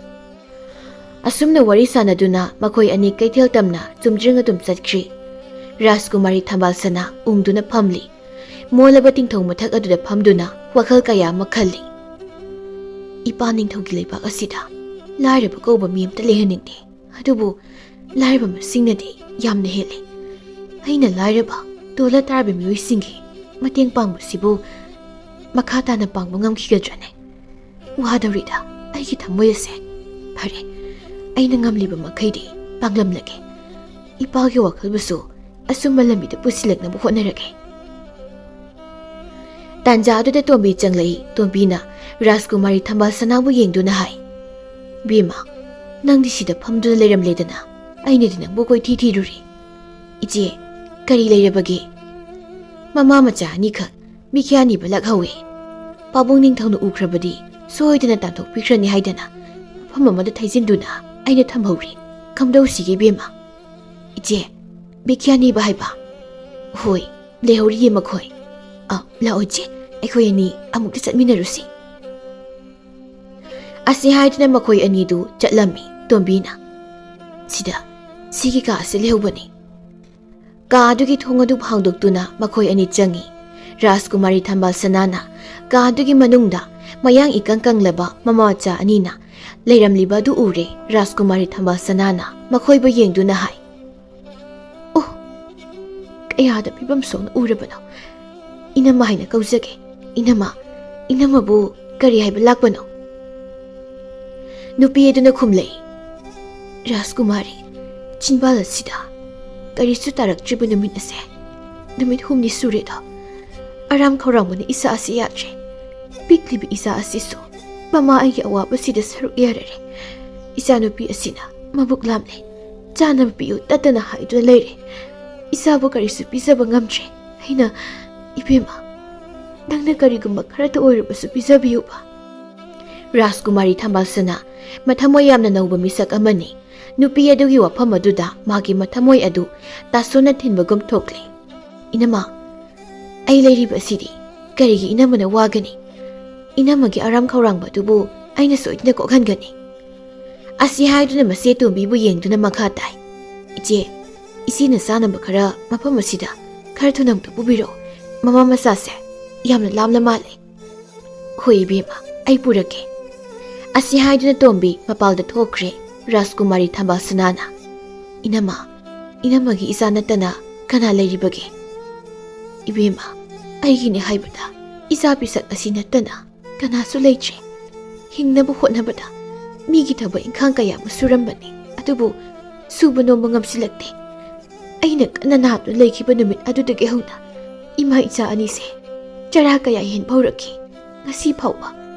ꯑꯁꯨꯝꯅ ꯋꯥꯔꯤ ꯁꯥꯟꯅꯗꯨꯅ ꯃꯈꯣꯏ ꯑꯅꯤ ꯀꯩꯊꯦꯜ ꯇꯝꯅ ꯆꯨꯝꯗ꯭ꯔꯤꯡ ꯑꯗꯨꯝ ꯆꯠꯈ꯭ꯔꯤ꯫ ꯔꯥꯖꯀꯨꯃꯥꯔꯤ ꯊꯝꯕꯥꯜ ꯁꯅꯥ ꯎꯪꯗꯨꯅ ꯐꯝꯂꯤ꯫ ꯃꯣꯜꯂꯕ ꯇꯤꯡꯊꯧ ꯃꯊꯛ ꯑꯗꯨꯗ ꯐꯝꯗꯨꯅ ꯋꯥꯈꯜ ꯀꯌꯥ ꯑꯃ ꯈꯜꯂꯤ꯫ "ꯏꯄꯥ ꯅꯤꯡꯊꯧꯒꯤ ꯂꯩꯕꯥꯛ ꯑꯁꯤꯗ ꯂꯥꯏꯔꯕ ꯀꯧꯕ ꯃꯤ ꯑꯃꯇ ꯂꯩꯍꯟꯅꯤꯡꯗꯦ꯫ ꯑꯗꯨꯕꯨ ꯂꯥꯏꯔꯕ ꯃꯁꯤꯡꯅꯗꯤ ꯌꯥꯝꯅ ꯍꯦꯜꯂꯤ꯫ ꯑꯩꯅ ꯂꯥꯏꯔꯕ, ꯇꯣꯜꯂ ꯇꯥꯔꯕ ꯃꯤꯑꯣꯏꯁꯤꯡꯒꯤ ꯃꯇꯦꯡ ꯄꯥꯡꯕꯁꯤꯕꯨ ꯃꯈꯥ ꯇꯥꯅ ꯄꯥꯡꯕ ꯉꯝꯈꯤꯒꯗ꯭ꯔꯅꯦ? ꯋꯥꯗꯧꯔꯤꯗ ꯑꯩꯒꯤ ꯊꯃꯣꯏ ꯑꯁꯦ꯫ ꯐꯔꯦ, ꯑꯩꯅ ꯉꯝꯂꯤꯕ ꯃꯈꯩꯗꯤ ꯄꯥꯡꯂꯝꯂꯒꯦ꯫ ꯏꯄꯥꯒꯤ ꯋꯥꯈꯜꯕꯨꯁꯨ ꯑꯆꯨꯝꯕ ꯂꯝꯕꯤꯗ ꯄꯨꯁꯤꯜꯂꯛꯅꯕ ꯍꯣꯠꯅꯔꯒꯦ꯫" ꯇꯥꯟꯖꯥ ꯑꯗꯨꯗ ꯇꯣꯝꯕꯤ ꯆꯪꯂꯛꯏ꯫ ꯇꯣꯝꯕꯤꯅ ꯔꯥꯖꯀꯨꯃꯥꯔꯤ ꯊꯝꯕꯥꯜ ꯁꯅꯥꯕꯨ ꯌꯦꯡꯗꯨꯅ ꯍꯥꯏ, "ꯕꯦꯝꯃ, ꯅꯪꯗꯤ ꯁꯤꯗ ꯐꯝꯗꯨꯅ ꯂꯩꯔꯝꯂꯦꯗꯅ, ꯑꯩꯅꯗꯤ ꯅꯪꯕꯨ ꯀꯣꯏꯊꯤ ꯊꯤꯔꯨꯔꯦ꯫ ꯏꯆꯦ, ꯀꯔꯤ ꯂꯩꯔꯕꯒꯦ?" "ꯃꯃꯥ ꯃꯆꯥ ꯑꯅꯤꯈꯛ ꯃꯤꯈ꯭ꯌꯥꯅꯤ ꯕꯂꯛ ꯍꯧꯋꯦ꯫ ꯄꯥꯕꯨꯡ ꯅꯤꯡꯊꯧꯅ ꯎꯈ꯭ꯔꯕꯗꯤ ꯁꯣꯏꯗꯅ ꯇꯥꯟꯊꯣꯛꯄꯤꯈ꯭ꯔꯅꯤ ꯍꯥꯏꯗꯅ ꯃꯐꯝ ꯑꯃꯗ ꯊꯩꯖꯤꯟꯗꯨꯅ ꯑꯩꯅ ꯊꯝꯍꯧꯔꯤ꯫ ꯀꯝꯗꯧꯁꯤꯒꯦ ꯏꯕꯦꯝꯃ?" "ꯏꯆꯦ, ꯕꯤꯀꯤꯌꯥꯅꯤꯕ ꯍꯥꯏꯕ?" "ꯍꯣꯏ, ꯂꯩꯍꯧꯔꯤꯌꯦ ꯃꯈꯣꯏ꯫ ꯑ, ꯂꯥꯛꯑꯣ ꯏꯆꯦ, ꯑꯩꯈꯣꯏ ꯑꯅꯤ ꯑꯃꯨꯛꯇ ꯆꯠꯃꯤꯟꯅꯔꯨꯁꯤ꯫" ꯑꯁꯤ ꯍꯥꯏꯗꯨꯅ ꯃꯈꯣꯏ ꯑꯅꯤꯗꯨ ꯆꯠꯂꯝꯃꯤ ꯇꯣꯝꯕꯤꯅ꯫ "ꯁꯤꯗ, ꯁꯤꯒꯤ ꯀꯥ ꯑꯁꯤ ꯂꯩꯍꯧꯕꯅꯤ꯫" ꯀꯥ ꯑꯗꯨꯒꯤ ꯊꯣꯡ ꯑꯗꯨ ꯍꯥꯡꯗꯣꯛꯇꯨꯅ ꯃꯈꯣꯏ ꯑꯅꯤ ꯆꯪꯉꯤ꯫ ꯔꯥꯖꯀꯨꯃꯥꯔꯤ ꯊꯝꯕꯥꯜ ꯁꯅꯥꯅ ꯀꯥ ꯑꯗꯨꯒꯤ ꯃꯅꯨꯡꯗ ꯃꯌꯥꯡ ꯏꯀꯪ ꯀꯪꯂꯕ ꯃꯃꯥ ꯃꯆꯥ ꯑꯅꯤꯅ ꯂꯩꯔꯝꯂꯤꯕ ꯑꯗꯨ ꯎꯔꯦ꯫ ꯔꯥꯖꯀꯨꯃꯥꯔꯤ ꯊꯝꯕꯥꯜ ꯁꯅꯥꯅ ꯃꯈꯣꯏꯕꯨ ꯌꯦꯡꯗꯨꯅ ꯍꯥꯏ, "ꯑꯣ, ꯀꯌꯥꯗ ꯐꯤꯕꯝ ꯁꯣꯛꯅ ꯎꯔꯕꯅꯣ! ꯏꯅꯝꯃ ꯍꯥꯏꯅ ꯀꯧꯖꯒꯦ꯫ ꯏꯅꯝꯃ, ꯏꯅꯝꯃꯕꯨ ꯀꯔꯤ ꯍꯥꯏꯕ ꯂꯥꯛꯄꯅꯣ?" ꯅꯨꯄꯤ ꯑꯗꯨꯅ ꯈꯨꯝꯂꯛꯏ, "ꯔꯥꯖꯀꯨꯃꯥꯔꯤ, ꯆꯤꯟꯕꯥꯜ ꯑꯁꯤꯗ ꯀꯔꯤꯁꯨ ꯇꯥꯔꯛꯇ꯭ꯔꯤꯕ ꯅꯨꯃꯤꯠ ꯑꯁꯦ ꯅꯨꯃꯤꯠ ꯍꯨꯝꯅꯤ ꯁꯨꯔꯦꯗꯣ꯫ ꯑꯔꯥꯝ ꯈꯧꯔꯥꯡꯕꯅ ꯏꯁꯥ ꯑꯁꯤ ꯌꯥꯗ꯭ꯔꯦ꯫ ꯄꯤꯛꯂꯤꯕ ꯏꯆꯥ ꯑꯁꯤꯁꯨ ꯃꯃꯥ ꯑꯩꯒꯤ ꯑꯋꯥꯕꯁꯤꯗ ꯁꯔꯨꯛ ꯌꯥꯔꯔꯦ꯫ ꯏꯆꯥꯅꯨꯄꯤ ꯑꯁꯤꯅ ꯃꯕꯨꯛ ꯂꯥꯝꯂꯦ, ꯆꯥꯅꯕ ꯄꯤꯌꯨ ꯇꯠꯇꯅ ꯍꯥꯏꯗꯨꯅ ꯂꯩꯔꯦ꯫ ꯏꯆꯥꯕꯨ ꯀꯔꯤꯁꯨ ꯄꯤꯖꯕ ꯉꯝꯗ꯭ꯔꯦ꯫ ꯑꯩꯅ, ꯏꯕꯦꯝꯃ, ꯅꯪꯅ ꯀꯔꯤꯒꯨꯝꯕ ꯈꯔꯇ ꯑꯣꯏꯔꯕꯁꯨ ꯄꯤꯖꯕꯤꯌꯨꯕ꯫" ꯔꯥꯖꯀꯨꯃꯥꯔꯤ ꯊꯝꯕꯥꯜꯁꯅꯥ ꯃꯊꯃꯣꯏ ꯌꯥꯝꯅ ꯅꯧꯕ ꯃꯤꯁꯛ ꯑꯃꯅꯤ꯫ ꯅꯨꯄꯤ ꯑꯗꯨꯒꯤ ꯋꯥꯐꯝ ꯑꯗꯨꯗ ꯃꯥꯒꯤ ꯃꯊꯃꯣꯏ ꯑꯗꯨ ꯇꯥꯁꯣꯟꯅ ꯊꯤꯟꯕꯒꯨꯝ ꯊꯣꯛꯂꯦ꯫ "ꯏꯅꯃꯥ, ꯑꯩ ꯂꯩꯔꯤꯕ ꯑꯁꯤꯗꯤ ꯀꯔꯤꯒꯤ ꯏꯅꯝꯃꯅ ꯋꯥꯒꯅꯤ? ꯏꯅꯝꯃꯒꯤ ꯑꯔꯥꯝ ꯈꯧꯔꯥꯡꯕ ꯑꯗꯨꯕꯨ ꯑꯩꯅ ꯁꯣꯏꯗꯅ ꯀꯣꯛꯍꯟꯒꯅꯤ꯫" ꯑꯁꯤ ꯍꯥꯏꯗꯨꯅ ꯃꯆꯦ ꯇꯣꯝꯕꯤꯕꯨ ꯌꯦꯡꯗꯨꯅ ꯃꯈꯥ ꯇꯥꯏ, "ꯏꯆꯦ, ꯏꯆꯦꯅ ꯆꯥꯅꯕ ꯈꯔ ꯃꯐꯝ ꯑꯁꯤꯗ ꯈꯔ ꯊꯨꯅ ꯑꯃꯨꯛꯇ ꯄꯨꯕꯤꯔꯛꯑꯣ꯫ ꯃꯃꯥ ꯃꯆꯥꯁꯦ ꯌꯥꯝꯅ ꯂꯥꯝꯂ ꯃꯥꯜꯂꯦ꯫" "ꯍꯣꯏ ꯏꯕꯦꯝꯃ, ꯑꯩ ꯄꯨꯔꯛꯀꯦ꯫" ꯑꯁꯤ ꯍꯥꯏꯗꯨꯅ ꯇꯣꯝꯕꯤ ꯃꯄꯥꯜꯗ ꯊꯣꯛꯈ꯭ꯔꯦ꯫ ꯔꯥꯖꯀꯨꯃꯥꯔꯤ ꯊꯝꯕꯥꯜꯁꯅꯥꯅ, "ꯏꯅꯝꯃ, ꯏꯅꯝꯃꯒꯤ ꯏꯆꯥ ꯅꯠꯇꯅ ꯀꯅꯥ ꯂꯩꯔꯤꯕꯒꯦ?" "ꯏꯕꯦꯝꯃ, ꯑꯩꯒꯤꯅꯦ ꯍꯥꯏꯕꯗ ꯏꯆꯥ ꯄꯤꯁꯛ ꯑꯁꯤ ꯅꯠꯇꯅ ꯀꯅꯥꯁꯨ ꯂꯩꯇ꯭ꯔꯦ꯫ ꯍꯤꯡꯅꯕ ꯍꯣꯠꯅꯕꯗ ꯃꯤꯒꯤ ꯊꯕꯛ ꯏꯪꯈꯥꯡ ꯀꯌꯥ ꯑꯃ ꯁꯨꯔꯝꯕꯅꯤ, ꯑꯗꯨꯕꯨ ꯁꯨꯕ ꯅꯣꯝꯕ ꯉꯝꯁꯤꯜꯂꯛꯇꯦ꯫ ꯑꯩꯅ ꯀꯟꯅ ꯅꯥꯗꯨꯅ ꯂꯩꯈꯤꯕ ꯅꯨꯃꯤꯠ ꯑꯗꯨꯗꯒꯤ ꯍꯧꯅ ꯏꯃꯥ ꯏꯆꯥ ꯑꯅꯤꯁꯦ ꯆꯔꯥ ꯀꯌꯥ ꯍꯦꯟꯕ ꯍꯧꯔꯛꯈꯤ꯫ ꯉꯁꯤ ꯐꯥꯎꯕ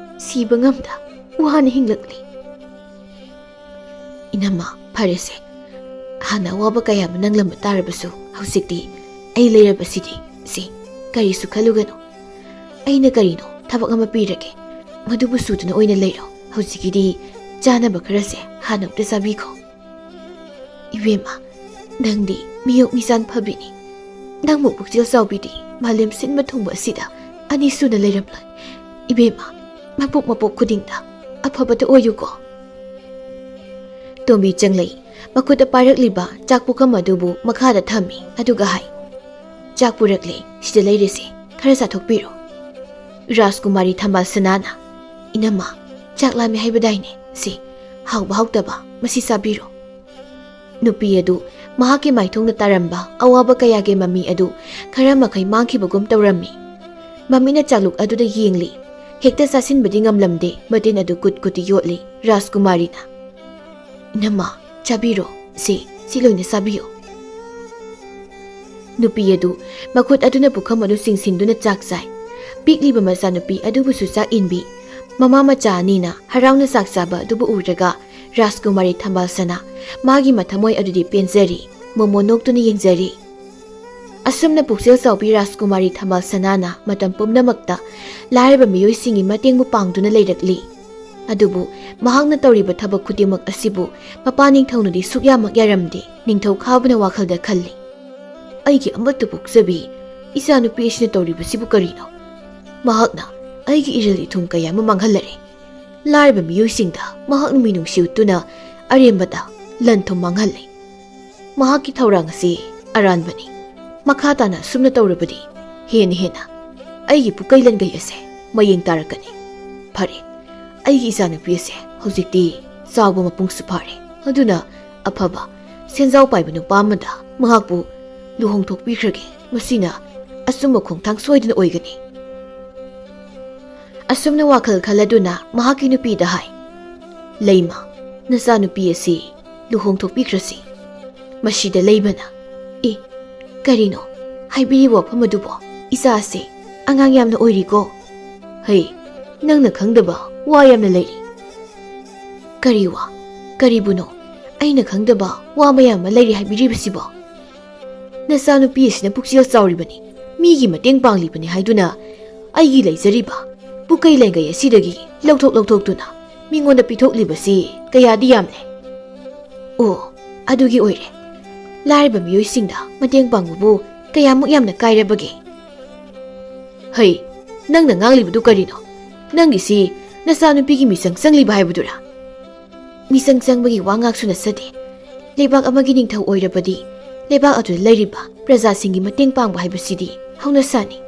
ꯁꯤꯕ ꯉꯝꯗ ꯋꯥꯅ ꯍꯤꯡꯂꯛꯂꯤ꯫" "ꯏꯅꯝꯃ, ꯐꯔꯦꯁꯦ꯫ ꯍꯥꯟꯅ ꯑꯋꯥꯕ ꯀꯌꯥ ꯑꯃ ꯅꯪꯂꯝꯕ ꯇꯥꯔꯕꯁꯨ, ꯍꯧꯖꯤꯛꯇꯤ ꯑꯩ ꯂꯩꯔꯕꯁꯤꯗꯤ꯫ ꯁꯤ, ꯀꯔꯤꯁꯨ ꯈꯜꯂꯨꯒꯅꯨ꯫ ꯑꯩꯅ ꯀꯔꯤꯅꯣ ꯊꯕꯛ ꯑꯃ ꯄꯤꯔꯒꯦ, ꯃꯗꯨꯕꯨ ꯁꯨꯗꯨꯅ ꯑꯣꯏꯅ ꯂꯩꯔꯣ꯫ ꯍꯧꯖꯤꯛꯀꯤꯗꯤ ꯆꯥꯅꯕ ꯈꯔꯁꯦ ꯍꯥꯟꯅ ꯑꯝꯇ ꯆꯥꯕꯤꯈꯣ꯫" "ꯏꯕꯦꯝꯃ, ꯅꯪꯗꯤ ꯃꯤꯌꯣꯛ ꯃꯤꯆꯥꯟ ꯐꯕꯤꯅꯤ꯫ ꯅꯪꯃꯨꯛ ꯄꯨꯛꯆꯦꯜ ꯆꯥꯎꯕꯤꯗꯤ ꯃꯥꯂꯦꯝ ꯁꯤꯟꯕ ꯊꯨꯡꯕ ꯑꯁꯤꯗ ꯑꯅꯤ ꯁꯨꯅ ꯂꯩꯔꯝꯂꯣꯏ꯫ ꯏꯕꯦꯝꯃ, ꯃꯄꯣꯛ ꯃꯄꯣꯛ ꯈꯨꯗꯤꯡꯗ ꯑꯐꯕꯇ ꯑꯣꯏꯌꯨꯀꯣ꯫ ꯇꯣꯝꯕꯤ ꯆꯪꯂꯛꯏ꯫ ꯃꯈꯨꯠꯇ ꯄꯥꯏꯔꯛꯂꯤꯕ ꯆꯥꯛ ꯄꯨꯈꯝ ꯑꯗꯨꯕꯨ ꯃꯈꯥꯗ ꯊꯝꯃꯤ, ꯑꯗꯨꯒ ꯍꯥꯏ, "ꯆꯥꯛ ꯄꯨꯔꯛꯂꯦ, ꯁꯤꯗ ꯂꯩꯔꯦꯁꯦ, ꯈꯔ ꯆꯥꯊꯣꯛꯄꯤꯔꯣ꯫" ꯔꯥꯖꯀꯨꯃꯥꯔꯤ ꯊꯝꯕꯥꯜ ꯁꯅꯥꯅ, "ꯏꯅꯝꯃ, ꯆꯥꯛ ꯂꯥꯝꯃꯦ ꯍꯥꯏꯕꯗꯥꯏꯅꯦ? ꯁꯤ, ꯍꯥꯎꯕ ꯍꯥꯎꯇꯕ, ꯃꯁꯤ ꯆꯥꯕꯤꯔꯣ꯫" ꯅꯨꯄꯤ ꯑꯗꯨ ꯃꯍꯥꯛꯀꯤ ꯃꯥꯏꯊꯣꯡꯗ ꯇꯥꯔꯝꯕ ꯑꯋꯥꯕ ꯀꯌꯥꯒꯤ ꯃꯃꯤ ꯑꯗꯨ ꯈꯔ ꯃꯈꯩ ꯃꯥꯡꯈꯤꯕꯒꯨꯝ ꯇꯧꯔꯝꯃꯤ꯫ ꯃꯃꯤꯠꯅ ꯆꯥꯛꯂꯨꯛ ꯑꯗꯨꯗ ꯌꯦꯡꯂꯤ꯫ ꯍꯦꯛꯇ ꯆꯥꯁꯤꯟꯕꯗꯤ ꯉꯝꯂꯝꯗꯦ, ꯃꯇꯤꯟ ꯑꯗꯨ ꯀꯨꯠ ꯀꯨꯠꯇꯤ ꯌꯣꯠꯂꯤ ꯔꯥꯖꯀꯨꯃꯥꯔꯤꯅ꯫ "ꯏꯅꯝꯃ, ꯆꯥꯕꯤꯔꯣ꯫ ꯁꯤ, ꯁꯤ ꯂꯣꯏꯅ ꯆꯥꯕꯤꯌꯨ꯫" ꯅꯨꯄꯤ ꯑꯗꯨ ꯃꯈꯨꯠ ꯑꯗꯨꯅ ꯄꯨꯈꯝ ꯑꯗꯨ ꯆꯤꯡꯁꯤꯟꯗꯨꯅ ꯆꯥꯛ ꯆꯥꯏ꯫ ꯄꯤꯛꯂꯤꯕ ꯃꯆꯥꯅꯨꯄꯤ ꯑꯗꯨꯕꯨꯁꯨ ꯆꯥꯛ ꯏꯟꯕꯤ꯫ ꯃꯃꯥ ꯃꯆꯥ ꯑꯅꯤꯅ ꯍꯔꯥꯎꯅ ꯆꯥꯛ ꯆꯥꯕ ꯑꯗꯨꯕꯨ ꯎꯔꯒ ꯔꯥꯖꯀꯨꯃꯥꯔꯤ ꯊꯝꯕꯥꯜ ꯁꯅꯥ ꯃꯥꯒꯤ ꯃꯊꯃꯣꯏ ꯑꯗꯨꯗꯤ ꯄꯦꯟꯖꯔꯤ꯫ ꯃꯣꯃꯣ ꯅꯣꯛꯇꯨꯅ ꯌꯦꯡꯖꯔꯤ꯫ ꯑꯁꯨꯝꯅ ꯄꯨꯛꯆꯦꯜ ꯆꯥꯎꯕꯤ ꯔꯥꯖꯀꯨꯃꯥꯔꯤ ꯊꯝꯕꯥꯜ ꯁꯅꯥꯅ ꯃꯇꯝ ꯄꯨꯝꯅꯃꯛꯇ ꯂꯥꯏꯔꯕ ꯃꯤꯑꯣꯏꯁꯤꯡꯒꯤ ꯃꯇꯦꯡꯕꯨ ꯄꯥꯡꯗꯨꯅ ꯂꯩꯔꯛꯂꯤ꯫ ꯑꯗꯨꯕꯨ ꯃꯍꯥꯛꯅ ꯇꯧꯔꯤꯕ ꯊꯕꯛ ꯈꯨꯗꯤꯡꯃꯛ ꯑꯁꯤꯕꯨ ꯃꯄꯥ ꯅꯤꯡꯊꯧꯅꯗꯤ ꯁꯨꯛꯌꯥꯃꯛ ꯌꯥꯔꯝꯗꯦ꯫ ꯅꯤꯡꯊꯧ ꯈꯥꯕꯅ ꯋꯥꯈꯜꯗ ꯈꯜꯂꯤ, "ꯑꯩꯒꯤ ꯑꯃꯠꯇ ꯄꯣꯛꯆꯕꯤ ꯏꯆꯥꯅꯨꯄꯤ ꯑꯁꯤꯅ ꯇꯧꯔꯤꯕꯁꯤꯕꯨ ꯀꯔꯤꯅꯣ? ꯃꯍꯥꯛꯅ ꯑꯩꯒꯤ ꯏꯔꯤꯜ ꯏꯊꯨꯝ ꯀꯌꯥ ꯑꯃ ꯃꯥꯡꯍꯜꯂꯔꯦ꯫ ꯂꯥꯏꯔꯕ ꯃꯤꯑꯣꯏꯁꯤꯡꯗ ꯃꯍꯥꯛꯅ ꯃꯤꯅꯨꯡꯁꯤ ꯎꯠꯇꯨꯅ ꯑꯔꯦꯝꯕꯗ ꯂꯟ ꯊꯨꯝ ꯃꯥꯡꯍꯜꯂꯦ꯫ ꯃꯍꯥꯛꯀꯤ ꯊꯧꯔꯥꯡ ꯑꯁꯤ ꯑꯔꯥꯟꯕꯅꯤ꯫ ꯃꯈꯥ ꯇꯥꯅ ꯑꯁꯨꯝꯅ ꯇꯧꯔꯕꯗꯤ ꯍꯦꯟꯅ ꯍꯦꯟꯅ ꯑꯩꯒꯤ ꯄꯨꯀꯩ ꯂꯟꯒꯩ ꯑꯁꯦ ꯃꯌꯦꯡ ꯇꯥꯔꯛꯀꯅꯤ꯫ ꯐꯔꯦ, ꯑꯩꯒꯤ ꯏꯆꯥꯅꯨꯄꯤ ꯑꯁꯦ ꯍꯧꯖꯤꯛꯇꯤ ꯆꯥꯎꯕ ꯃꯄꯨꯡꯁꯨ ꯐꯥꯔꯦ꯫ ꯑꯗꯨꯅ ꯑꯐꯕ ꯁꯦꯟꯖꯥꯎ ꯄꯥꯏꯕ ꯅꯨꯄꯥ ꯑꯃꯗ ꯃꯍꯥꯛꯄꯨ ꯂꯨꯍꯣꯡꯊꯣꯛꯄꯤꯈ꯭ꯔꯒꯦ꯫ ꯃꯁꯤꯅ ꯑꯆꯨꯝꯕ ꯈꯣꯡꯊꯥꯡ ꯁꯣꯏꯗꯅ ꯑꯣꯏꯒꯅꯤ꯫" ꯑꯁꯨꯝꯅ ꯋꯥꯈꯜ ꯈꯜꯂꯗꯨꯅ ꯃꯍꯥꯛꯀꯤ ꯅꯨꯄꯤꯗ ꯍꯥꯏ, "ꯂꯩꯃ, ꯅꯆꯥꯅꯨꯄꯤ ꯑꯁꯤ ꯂꯨꯍꯣꯡꯊꯣꯛꯄꯤꯈ꯭ꯔꯁꯤ꯫" ꯃꯁꯤꯗ ꯂꯩꯃꯅ, "ꯑꯦ, ꯀꯔꯤꯅꯣ ꯍꯥꯏꯕꯤꯔꯤꯕ ꯋꯥꯐꯝ ꯑꯗꯨꯕꯣ? ꯏꯆꯥꯁꯦ ꯑꯉꯥꯡ ꯌꯥꯝꯅ ꯑꯣꯏꯔꯤꯀꯣ꯫" "ꯍꯩ, ꯅꯪꯅ ꯈꯪꯗꯕ ꯋꯥ ꯌꯥꯝꯅ ꯂꯩꯔꯤ꯫" "ꯀꯔꯤ ꯋꯥ? ꯀꯔꯤꯕꯨꯅꯣ ꯑꯩꯅ ꯈꯪꯗꯕ ꯋꯥ ꯃꯌꯥꯝ ꯑꯃ ꯂꯩꯔꯤ ꯍꯥꯏꯕꯤꯔꯤꯕꯁꯤꯕꯣ?" "ꯅꯆꯥꯅꯨꯄꯤ ꯑꯁꯤꯅ ꯄꯨꯛꯆꯦꯜ ꯆꯥꯎꯔꯤꯕꯅꯤ, ꯃꯤꯒꯤ ꯃꯇꯦꯡ ꯄꯥꯡꯂꯤꯕꯅꯤ ꯍꯥꯏꯗꯨꯅ ꯑꯩꯒꯤ ꯂꯩꯖꯔꯤꯕ ꯄꯨꯀꯩ ꯂꯩꯒꯩ ꯑꯁꯤꯗꯒꯤ ꯂꯧꯊꯣꯛ ꯂꯧꯊꯣꯛꯇꯨꯅ ꯃꯤꯉꯣꯟꯗ ꯄꯤꯊꯣꯛꯂꯤꯕꯁꯤ ꯀꯌꯥꯗꯤ ꯌꯥꯝꯂꯦ꯫" "ꯑꯣ, ꯑꯗꯨꯒꯤ ꯑꯣꯏꯔꯦ꯫ ꯂꯥꯏꯔꯕ ꯃꯤꯑꯣꯏꯁꯤꯡꯗ ꯃꯇꯦꯡ ꯄꯥꯡꯕꯕꯨ ꯀꯌꯥꯃꯨꯛ ꯌꯥꯝꯅ ꯀꯥꯏꯔꯕꯒꯦ? ꯍꯩ, ꯅꯪꯅ ꯉꯥꯡꯂꯤꯕꯗꯨ ꯀꯔꯤꯅꯣ? ꯅꯪꯒꯤꯁꯤ ꯅꯆꯥꯅꯨꯄꯤꯒꯤ ꯃꯤꯆꯪ ꯆꯪꯂꯤꯕ ꯍꯥꯏꯕꯗꯨꯔꯥ? ꯃꯤꯆꯪ ꯆꯪꯕꯒꯤ ꯋꯥ ꯉꯥꯛꯁꯨ ꯅꯠꯆꯗꯦ꯫ ꯂꯩꯕꯥꯛ ꯑꯃꯒꯤ ꯅꯤꯡꯊꯧ ꯑꯣꯏꯔꯕꯗꯤ ꯂꯩꯕꯥꯛ ꯑꯗꯨꯗ ꯂꯩꯔꯤꯕ ꯄ꯭ꯔꯖꯥꯁꯤꯡꯒꯤ ꯃꯇꯦꯡ ꯄꯥꯡꯕ ꯍꯥꯏꯕꯁꯤꯗꯤ ꯍꯧꯅꯁꯥꯅꯤ꯫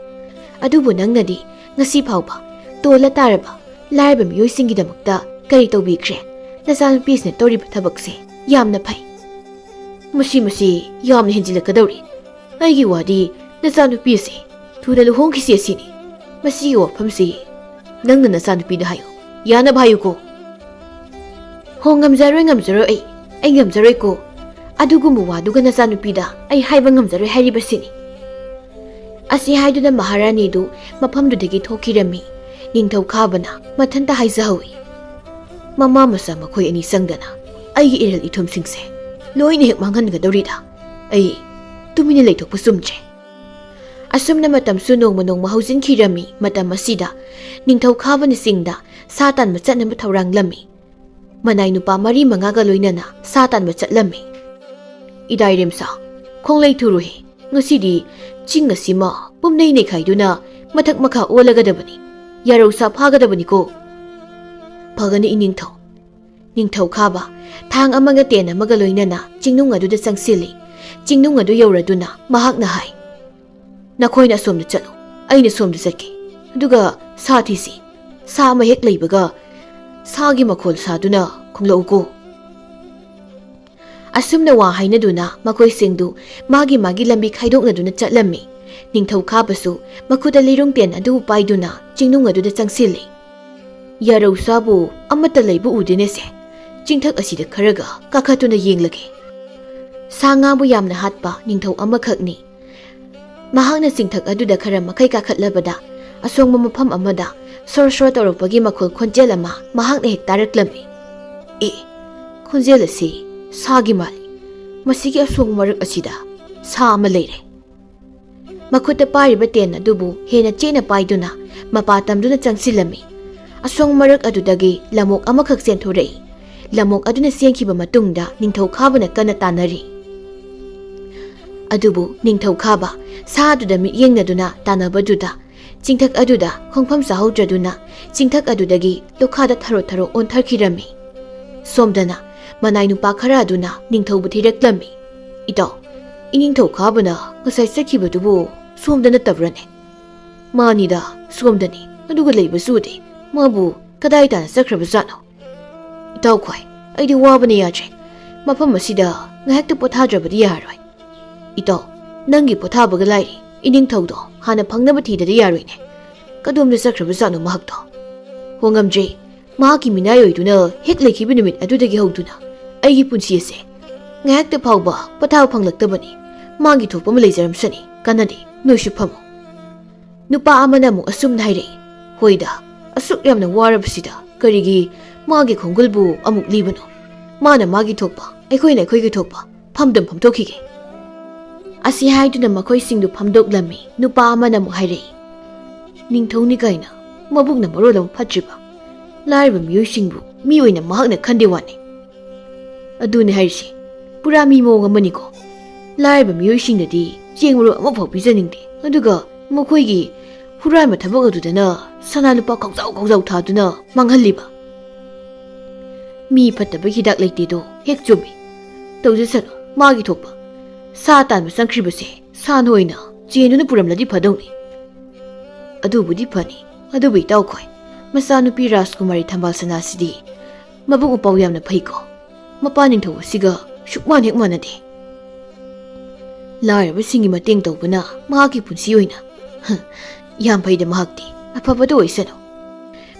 ꯑꯗꯨꯕꯨ ꯅꯪꯅꯗꯤ ꯉꯁꯤ ꯐꯥꯎꯕ ꯇꯣꯜꯂ ꯇꯥꯔꯕ ꯂꯥꯏꯔꯕ ꯃꯤꯑꯣꯏꯁꯤꯡꯒꯤꯗꯃꯛꯇ ꯀꯔꯤ ꯇꯧꯕꯤꯈ꯭ꯔꯦ? ꯅꯆꯥꯅꯨꯄꯤꯁꯤꯅ ꯇꯧꯔꯤꯕ ꯊꯕꯛꯁꯦ ꯌꯥꯝꯅ ꯐꯩ꯫ ꯃꯁꯤ, ꯃꯁꯤ ꯌꯥꯝꯅ ꯍꯦꯟꯖꯤꯜꯂꯛꯀꯗꯧꯔꯦ꯫ ꯑꯩꯒꯤ ꯋꯥꯗꯤ ꯅꯆꯥꯅꯨꯄꯤ ꯑꯁꯤ ꯊꯨꯅ ꯂꯨꯍꯣꯡꯈꯤꯁꯤ ꯑꯁꯤꯅꯤ꯫ ꯃꯁꯤꯒꯤ ꯋꯥꯐꯝꯁꯤ ꯅꯪꯅ ꯅꯆꯥꯅꯨꯄꯤꯗ ꯍꯥꯏꯌꯨ꯫ ꯌꯥꯅꯕ ꯍꯥꯏꯌꯨꯀꯣ꯫ ꯍꯣ, ꯉꯝꯖꯔꯣꯏ, ꯉꯝꯖꯔꯣꯏ ꯑꯩ꯫ ꯑꯩ ꯉꯝꯖꯔꯣꯏꯀꯣ꯫ ꯑꯗꯨꯒꯨꯝꯕ ꯋꯥꯗꯨꯒ ꯅꯆꯥꯅꯨꯄꯤꯗ ꯑꯩ ꯍꯥꯏꯕ ꯉꯝꯖꯔꯣꯏ ꯍꯥꯏꯔꯤꯕꯁꯤꯅꯤ꯫ ꯑꯁꯤ ꯍꯥꯏꯗꯨꯅ ꯃꯍꯥꯔꯥꯅꯤꯗꯨ ꯃꯐꯝꯗꯨꯗꯒꯤ ꯊꯣꯛꯈꯤꯔꯝꯃꯤ꯫ ꯅꯤꯡꯊꯧ ꯈꯥꯕꯅ ꯃꯊꯟꯇ ꯍꯥꯏꯖꯍꯧꯏ, "ꯃꯃꯥ ꯃꯆꯥ ꯃꯈꯣꯏ ꯑꯅꯤ ꯆꯪꯗꯅ ꯑꯩꯒꯤ ꯏꯔꯦꯜ ꯏꯊꯨꯝꯁꯤꯡꯁꯦ ꯂꯣꯏꯅ ꯍꯦꯛ ꯃꯥꯡꯍꯟꯒꯗꯧꯔꯤꯗ ꯑꯩ ꯇꯨꯃꯤꯟꯅ ꯂꯩꯊꯣꯛꯄ ꯆꯨꯝꯗ꯭ꯔꯦ"꯫ ꯑꯁꯨꯝꯅ ꯃꯇꯝꯁꯨ ꯅꯣꯡꯃ ꯅꯣꯡꯃ ꯍꯧꯖꯤꯟꯈꯤꯔꯝꯃꯤ꯫ ꯃꯇꯝ ꯑꯁꯤꯗ ꯅꯤꯡꯊꯧ ꯈꯥꯕꯅ ꯆꯤꯡꯗ ꯁꯥ ꯇꯥꯟꯕ ꯆꯠꯅꯕ ꯊꯧꯔꯥꯡꯂꯝꯃꯤ꯫ ꯃꯅꯥꯏ ꯅꯨꯄꯥ ꯃꯔꯤ ꯃꯉꯥꯒ ꯂꯣꯏꯅꯅ ꯁꯥ ꯇꯥꯟꯕ ꯆꯠꯂꯝꯃꯤ꯫ "ꯏꯗꯥꯏꯔꯦꯝꯁꯥ, ꯈꯣꯡꯂꯩ ꯊꯨꯔꯨꯍꯦ, ꯉꯁꯤꯗꯤ ꯆꯤꯡ ꯑꯁꯤꯃ ꯄꯨꯝꯅꯩ ꯅꯩꯈꯥꯏꯗꯨꯅ ꯃꯊꯛ ꯃꯈꯥ ꯑꯣꯜꯂꯒꯗꯕꯅꯤ꯫ ꯌꯥꯔꯧ ꯁꯥ ꯐꯥꯒꯗꯕꯅꯤꯀꯣ"꯫ "ꯐꯒꯅꯤ ꯏꯅꯤꯡꯊꯧ"꯫ ꯅꯤꯡꯊꯧ ꯈꯥꯕ ꯊꯥꯡ ꯑꯃꯒ ꯇꯦꯟ ꯑꯃꯒ ꯂꯣꯏꯅꯅ ꯆꯤꯡꯅꯨꯡ ꯑꯗꯨꯗ ꯆꯪꯁꯤꯜꯂꯤ꯫ ꯆꯤꯡꯅꯨꯡ ꯑꯗꯨ ꯌꯧꯔꯗꯨꯅ ꯃꯍꯥꯛꯅ ꯍꯥꯏ, "ꯅꯈꯣꯏꯅ ꯑꯁꯣꯝꯗ ꯆꯠꯂꯨ, ꯑꯩꯅ ꯁꯣꯝꯗ ꯆꯠꯀꯦ꯫ ꯑꯗꯨꯒ ꯁꯥ ꯊꯤꯁꯤ꯫ ꯁꯥ ꯑꯃ ꯍꯦꯛ ꯂꯩꯕꯒ ꯁꯥꯒꯤ ꯃꯈꯣꯜ ꯁꯥꯗꯨꯅ ꯈꯣꯡꯂꯛꯎꯀꯣ"꯫ ꯑꯁꯨꯝꯅ ꯋꯥ ꯍꯥꯏꯅꯗꯨꯅ ꯃꯈꯣꯏꯁꯤꯡꯗꯨ ꯃꯥꯒꯤ ꯃꯥꯒꯤ ꯂꯝꯕꯤ ꯈꯥꯏꯗꯣꯛꯅꯗꯨꯅ ꯆꯠꯂꯝꯃꯤ꯫ ꯅꯤꯡꯊꯧ ꯈꯥꯕꯁꯨ ꯃꯈꯨꯠꯇ ꯂꯤꯔꯨꯡ ꯇꯦꯟ ꯑꯗꯨ ꯄꯥꯏꯗꯨꯅ ꯆꯤꯡꯅꯨꯡ ꯑꯗꯨꯗ ꯆꯪꯁꯤꯜꯂꯤ꯫ "ꯌꯥꯔꯧ ꯁꯥꯕꯨ ꯑꯃꯠꯇ ꯂꯩꯕ ꯎꯗꯦꯅꯦꯁꯦ꯫ ꯆꯤꯡꯊꯛ ꯑꯁꯤꯗ ꯈꯔꯒ ꯀꯥꯈꯠꯇꯨꯅ ꯌꯦꯡꯂꯒꯦ"꯫ ꯁꯥ ꯉꯥꯕꯨ ꯌꯥꯝꯅ ꯍꯥꯠꯄ ꯅꯤꯡꯊꯧ ꯑꯃꯈꯛꯅꯤ꯫ ꯃꯍꯥꯛꯅ ꯆꯤꯡꯊꯛ ꯑꯗꯨꯗ ꯈꯔ ꯃꯈꯩ ꯀꯥꯈꯠꯂꯕꯗ ꯑꯁꯣꯡꯕ ꯃꯐꯝ ꯑꯃꯗ ꯁꯣꯔ ꯁꯣꯔ ꯇꯧꯔꯛꯄꯒꯤ ꯃꯈꯣꯜ ꯈꯣꯟꯖꯦꯜ ꯑꯃ ꯃꯍꯥꯛꯅ ꯍꯦꯛ ꯇꯥꯔꯛꯂꯝꯃꯤ꯫ "ꯑꯦ, ꯈꯣꯟꯖꯦꯜ ꯑꯁꯤ ꯁꯥꯒꯤ ꯃꯥꯜꯂꯤ꯫ ꯃꯁꯤꯒꯤ ꯑꯁꯣꯡꯕ ꯃꯔꯛ ꯑꯁꯤꯗ ꯁꯥ ꯑꯃ ꯂꯩꯔꯦ"꯫ ꯃꯈꯨꯠꯇ ꯄꯥꯏꯔꯤꯕ ꯇꯦꯟ ꯑꯗꯨꯕꯨ ꯍꯦꯟꯅ ꯆꯦꯠꯅ ꯄꯥꯏꯗꯨꯅ ꯃꯄꯥ ꯇꯝꯗꯨꯅ ꯆꯪꯁꯤꯜꯂꯝꯃꯤ꯫ ꯑꯁꯣꯡ ꯃꯔꯛ ꯑꯗꯨꯗꯒꯤ ꯂꯝꯑꯣꯛ ꯑꯃꯈꯛ ꯆꯦꯟꯊꯣꯔꯛꯏ꯫ ꯂꯝꯑꯣꯛ ꯑꯗꯨꯅ ꯆꯦꯟꯈꯤꯕ ꯃꯇꯨꯡꯗ ꯅꯤꯡꯊꯧ ꯈꯥꯕꯅ ꯀꯟꯅ ꯇꯥꯟꯅꯔꯤ꯫ ꯑꯗꯨꯕꯨ ꯅꯤꯡꯊꯧ ꯈꯥꯕ ꯁꯥ ꯑꯗꯨꯗ ꯃꯤꯠꯌꯦꯡꯅꯗꯨꯅ ꯇꯥꯟꯅꯕꯗꯨꯗ ꯆꯤꯡꯊꯛ ꯑꯗꯨꯗ ꯈꯣꯡꯐꯝ ꯆꯥꯍꯧꯗ꯭ꯔꯗꯨꯅ ꯆꯤꯡꯊꯛ ꯑꯗꯨꯗꯒꯤ ꯂꯨꯈꯥꯗ ꯊꯔꯣ ꯊꯔꯣ ꯑꯣꯟꯊꯈꯤꯔꯝꯃꯤ꯫ ꯁꯣꯝꯗꯅ ꯃꯅꯥꯏ ꯅꯨꯄꯥ ꯈꯔ ꯑꯗꯨꯅ ꯅꯤꯡꯊꯧꯕꯨ ꯊꯤꯔꯛꯂꯝꯃꯤ꯫ "ꯏꯇꯥꯎ, ꯏꯅꯤꯡꯊꯧ ꯈꯥꯕꯅ ꯉꯁꯥꯏ ꯆꯠꯈꯤꯕꯗꯨꯕꯨ ꯁꯣꯝꯗ ꯅꯠꯇꯕ꯭ꯔꯅꯦ?" "ꯃꯥꯅꯤꯗ, ꯁꯣꯝꯗꯅꯤ꯫ ꯑꯗꯨꯒ ꯂꯩꯕꯁꯨ ꯎꯗꯦ꯫ ꯃꯥꯕꯨ ꯀꯗꯥꯏ ꯇꯥꯅ ꯆꯠꯈ꯭ꯔꯕꯖꯥꯠꯅꯣ?" "ꯏꯇꯥꯎ ꯈꯣꯏ, ꯑꯩꯗꯤ ꯋꯥꯕꯅ ꯌꯥꯗ꯭ꯔꯦ꯫ ꯃꯐꯝ ꯑꯁꯤꯗ ꯉꯥꯏꯍꯥꯛꯇ ꯄꯣꯊꯥꯗ꯭ꯔꯕꯗꯤ ꯌꯥꯔꯣꯏ꯫ ꯏꯇꯥꯎ, ꯅꯪꯒꯤ ꯄꯣꯊꯥꯕꯒ ꯂꯥꯏꯔꯤ, ꯏꯅꯤꯡꯊꯧꯗꯣ ꯍꯥꯟꯅ ꯐꯪꯅꯕ ꯊꯤꯗꯗꯤ ꯌꯥꯔꯣꯏꯅꯦ꯫ ꯀꯗꯣꯝꯗ ꯆꯠꯈ꯭ꯔꯕꯖꯥꯠꯅꯣ ꯃꯍꯥꯛꯇꯣ? ꯍꯣꯡꯉꯝꯗ꯭ꯔꯦ, ꯃꯍꯥꯛꯀꯤ ꯃꯤꯅꯥꯏ ꯑꯣꯏꯗꯨꯅ ꯍꯦꯛ ꯂꯩꯈꯤꯕ ꯅꯨꯃꯤꯠ ꯑꯗꯨꯗꯒꯤ ꯍꯧꯗꯨꯅ ꯑꯩꯒꯤ ꯄꯨꯟꯁꯤ ꯑꯁꯦ ꯉꯥꯏꯍꯥꯛꯇ ꯐꯥꯎꯕ ꯄꯣꯊꯥꯕ ꯐꯪꯂꯛꯇꯕꯅꯤ꯫ ꯃꯥꯒꯤ ꯊꯣꯛꯄ ꯑꯃ ꯂꯩꯖꯔꯝꯁꯅꯤ, ꯀꯥꯟꯅꯗꯦ, ꯅꯣꯏꯁꯨ ꯐꯝꯃꯨ꯫" ꯅꯨꯄꯥ ꯑꯃꯅ ꯑꯃꯨꯛ ꯑꯁꯨꯝꯅ ꯍꯥꯏꯔꯛꯏ, "ꯍꯣꯏꯗ, ꯑꯁꯨꯛ ꯌꯥꯝꯅ ꯋꯥꯔꯕꯁꯤꯗ ꯀꯔꯤꯒꯤ ꯃꯥꯒꯤ ꯈꯣꯡꯒꯨꯜꯕꯨ ꯑꯃꯨꯛ ꯂꯤꯕꯅꯣ? ꯃꯥꯅ ꯃꯥꯒꯤ ꯊꯣꯛꯄ, ꯑꯩꯈꯣꯏꯅ ꯑꯩꯈꯣꯏꯒꯤ ꯊꯣꯛꯄ ꯐꯝꯗꯨꯝ ꯐꯝꯊꯣꯛꯈꯤꯒꯦ꯫" ꯑꯁꯤ ꯍꯥꯏꯗꯨꯅ ꯃꯈꯣꯏꯁꯤꯡꯗꯨ ꯐꯝꯗꯣꯛꯂꯝꯃꯤ꯫ ꯅꯨꯄꯥ ꯑꯃꯅ ꯑꯃꯨꯛ ꯍꯥꯏꯔꯛꯏ, "ꯅꯤꯡꯊꯧꯅꯤ ꯀꯥꯏꯅ ꯃꯕꯨꯛꯅ ꯃꯔꯣꯜ ꯑꯃ ꯐꯠꯇ꯭ꯔꯤꯕ꯫ ꯂꯥꯏꯔꯕ ꯃꯤꯑꯣꯏꯁꯤꯡꯕꯨ ꯃꯤ ꯑꯣꯏꯅ ꯃꯍꯥꯛꯅ ꯈꯟꯗꯦ ꯋꯥꯅꯤ꯫" ꯑꯗꯨꯅꯦ ꯍꯥꯏꯔꯤꯁꯦ, ꯄꯨꯔꯥ ꯃꯤ ꯃꯑꯣꯡ ꯑꯃꯅꯤꯀꯣ꯫ ꯂꯥꯏꯔꯕ ꯃꯤꯑꯣꯏꯁꯤꯡꯗꯗꯤ ꯆꯦꯡ ꯃꯔꯨ ꯑꯃꯐꯥꯎ ꯄꯤꯖꯅꯤꯡꯗꯦ, ꯑꯗꯨꯒ ꯃꯈꯣꯏꯒꯤ ꯍꯨꯔꯥꯟꯕ ꯊꯕꯛ ꯑꯗꯨꯗꯅ ꯁꯅꯥ ꯂꯨꯄꯥ ꯈꯥꯎꯖꯥꯎ ꯈꯥꯎꯖꯥꯎ ꯊꯥꯗꯨꯅ ꯃꯥꯡꯍꯜꯂꯤꯕ꯫ ꯃꯤ ꯐꯠꯇꯕ ꯍꯤꯗꯥꯛ ꯂꯩꯇꯦꯗꯣ ꯍꯦꯛ ꯆꯨꯝꯃꯤ꯫ ꯇꯧꯖꯁꯅꯨ, ꯃꯥꯒꯤ ꯊꯣꯛꯄ꯫ ꯁꯥ ꯇꯥꯟꯕ ꯆꯪꯈ꯭ꯔꯤꯕꯁꯦ ꯁꯥꯟ ꯑꯣꯏꯅ ꯆꯦꯟꯗꯨꯅ ꯄꯨꯔꯝꯂꯗꯤ ꯐꯗꯧꯅꯤ꯫ ꯑꯗꯨꯕꯨꯗꯤ ꯐꯅꯤ, ꯑꯗꯨꯕꯨ ꯏꯇꯥꯎꯈꯣꯏ, ꯃꯆꯥꯅꯨꯄꯤ ꯔꯥꯖꯀꯨꯃꯥꯔꯤ ꯊꯝꯕꯥꯜ ꯁꯅꯥꯁꯤꯗꯤ ꯃꯕꯨꯛ ꯃꯄꯥꯎ ꯌꯥꯝꯅ ꯐꯩꯀꯣ꯫ ꯃꯄꯥ ꯅꯤꯡꯊꯧ ꯑꯁꯤꯒ ꯁꯨꯛꯃꯥꯟ ꯍꯦꯛ ꯃꯥꯟꯅꯗꯦ꯫ ꯂꯥꯏꯔꯕꯁꯤꯡꯒꯤ ꯃꯇꯦꯡ ꯇꯧꯕꯅ ꯃꯍꯥꯛꯀꯤ ꯄꯨꯟꯁꯤ ꯑꯣꯏꯅ꯫ ꯍ, ꯌꯥꯝ ꯐꯩꯗ ꯃꯍꯥꯛꯇꯤ, ꯑꯐꯕꯗ ꯑꯣꯏꯁꯅꯨ꯫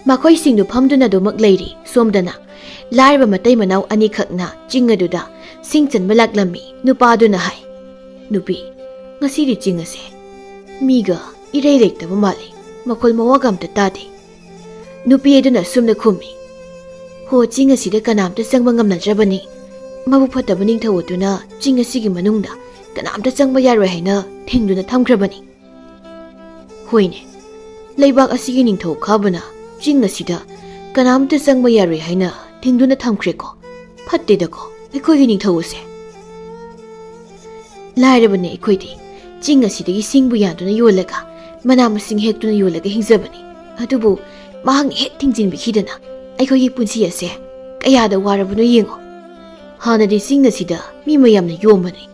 ꯃꯈꯣꯏꯁꯤꯡꯗꯨ ꯐꯝꯗꯨꯅ ꯑꯗꯨꯃꯛ ꯂꯩꯔꯤ꯫ ꯁꯣꯝꯗꯅ ꯂꯥꯏꯔꯕ ꯃꯇꯩ ꯃꯅꯥꯎ ꯑꯅꯤꯈꯛꯅ ꯆꯤꯡ ꯑꯗꯨꯗ ꯁꯤꯡ ꯆꯟꯕ ꯂꯥꯛꯂꯝꯃꯤ꯫ ꯅꯨꯄꯥꯗꯨꯅ ꯍꯥꯏ, "ꯅꯨꯄꯤ, ꯉꯁꯤꯗꯤ ꯆꯤꯡ ꯑꯁꯦ ꯃꯤꯒ ꯏꯔꯩ ꯂꯩꯇꯕ ꯃꯥꯜꯂꯤ꯫ ꯃꯈꯣꯜ ꯃꯋꯥꯒ ꯑꯝꯇ ꯇꯥꯗꯦ꯫" ꯅꯨꯄꯤ ꯑꯗꯨꯅ ꯑꯁꯨꯝꯅ ꯈꯨꯝꯃꯤ, "ꯍꯣ, ꯆꯤꯡ ꯑꯁꯤꯗ ꯀꯅꯥꯝꯇ ꯆꯪꯕ ꯉꯝꯅꯗ꯭ꯔꯕꯅꯤ꯫ ꯃꯕꯨꯛ ꯐꯠꯇꯕ ꯅꯤꯡꯊꯧ ꯑꯗꯨꯅ ꯆꯤꯡ ꯑꯁꯤꯒꯤ ꯃꯅꯨꯡꯗ ꯀꯅꯥꯝꯇ ꯆꯪꯕ ꯌꯥꯔꯣꯏ ꯍꯥꯏꯅ ꯊꯤꯡꯗꯨꯅ ꯊꯝꯈ꯭ꯔꯕꯅꯤ꯫" ꯍꯣꯏꯅꯦ, ꯂꯩꯕꯥꯛ ꯑꯁꯤꯒꯤ ꯅꯤꯡꯊꯧ ꯈꯥꯕꯅ ꯆꯤꯡ ꯑꯁꯤꯗ ꯀꯅꯥꯝꯇ ꯆꯪꯕ ꯌꯥꯔꯣꯏ ꯍꯥꯏꯅ ꯊꯤꯡꯗꯨꯅ ꯊꯝꯈ꯭ꯔꯦꯀꯣ꯫ ꯐꯠꯇꯦꯗꯀꯣ ꯑꯩꯈꯣꯏꯒꯤ ꯅꯤꯡꯊꯧ ꯑꯁꯦ꯫ ꯂꯥꯏꯔꯕꯅꯦ ꯑꯩꯈꯣꯏꯗꯤ꯫ ꯆꯤꯡ ꯑꯁꯤꯗꯒꯤ ꯁꯤꯡꯕꯨ ꯌꯥꯟꯗꯨꯅ ꯌꯣꯜꯂꯒ, ꯃꯅꯥ ꯃꯁꯤꯡ ꯍꯦꯛꯇꯨꯅ ꯌꯣꯜꯂꯒ ꯍꯤꯡꯖꯕꯅꯤ꯫ ꯑꯗꯨꯕꯨ ꯃꯍꯥꯛꯅ ꯍꯦꯛ ꯊꯤꯡꯖꯤꯟꯕꯤꯈꯤꯗꯅ ꯑꯩꯈꯣꯏꯒꯤ ꯄꯨꯟꯁꯤ ꯑꯁꯦ ꯀꯌꯥꯗ ꯋꯥꯔꯕꯅꯣ ꯌꯦꯡꯉꯣ꯫ ꯍꯥꯟꯅꯗꯤ ꯆꯤꯡ ꯑꯁꯤꯗ ꯃꯤ ꯃꯌꯥꯝꯅ ꯌꯣꯝꯕꯅꯤ꯫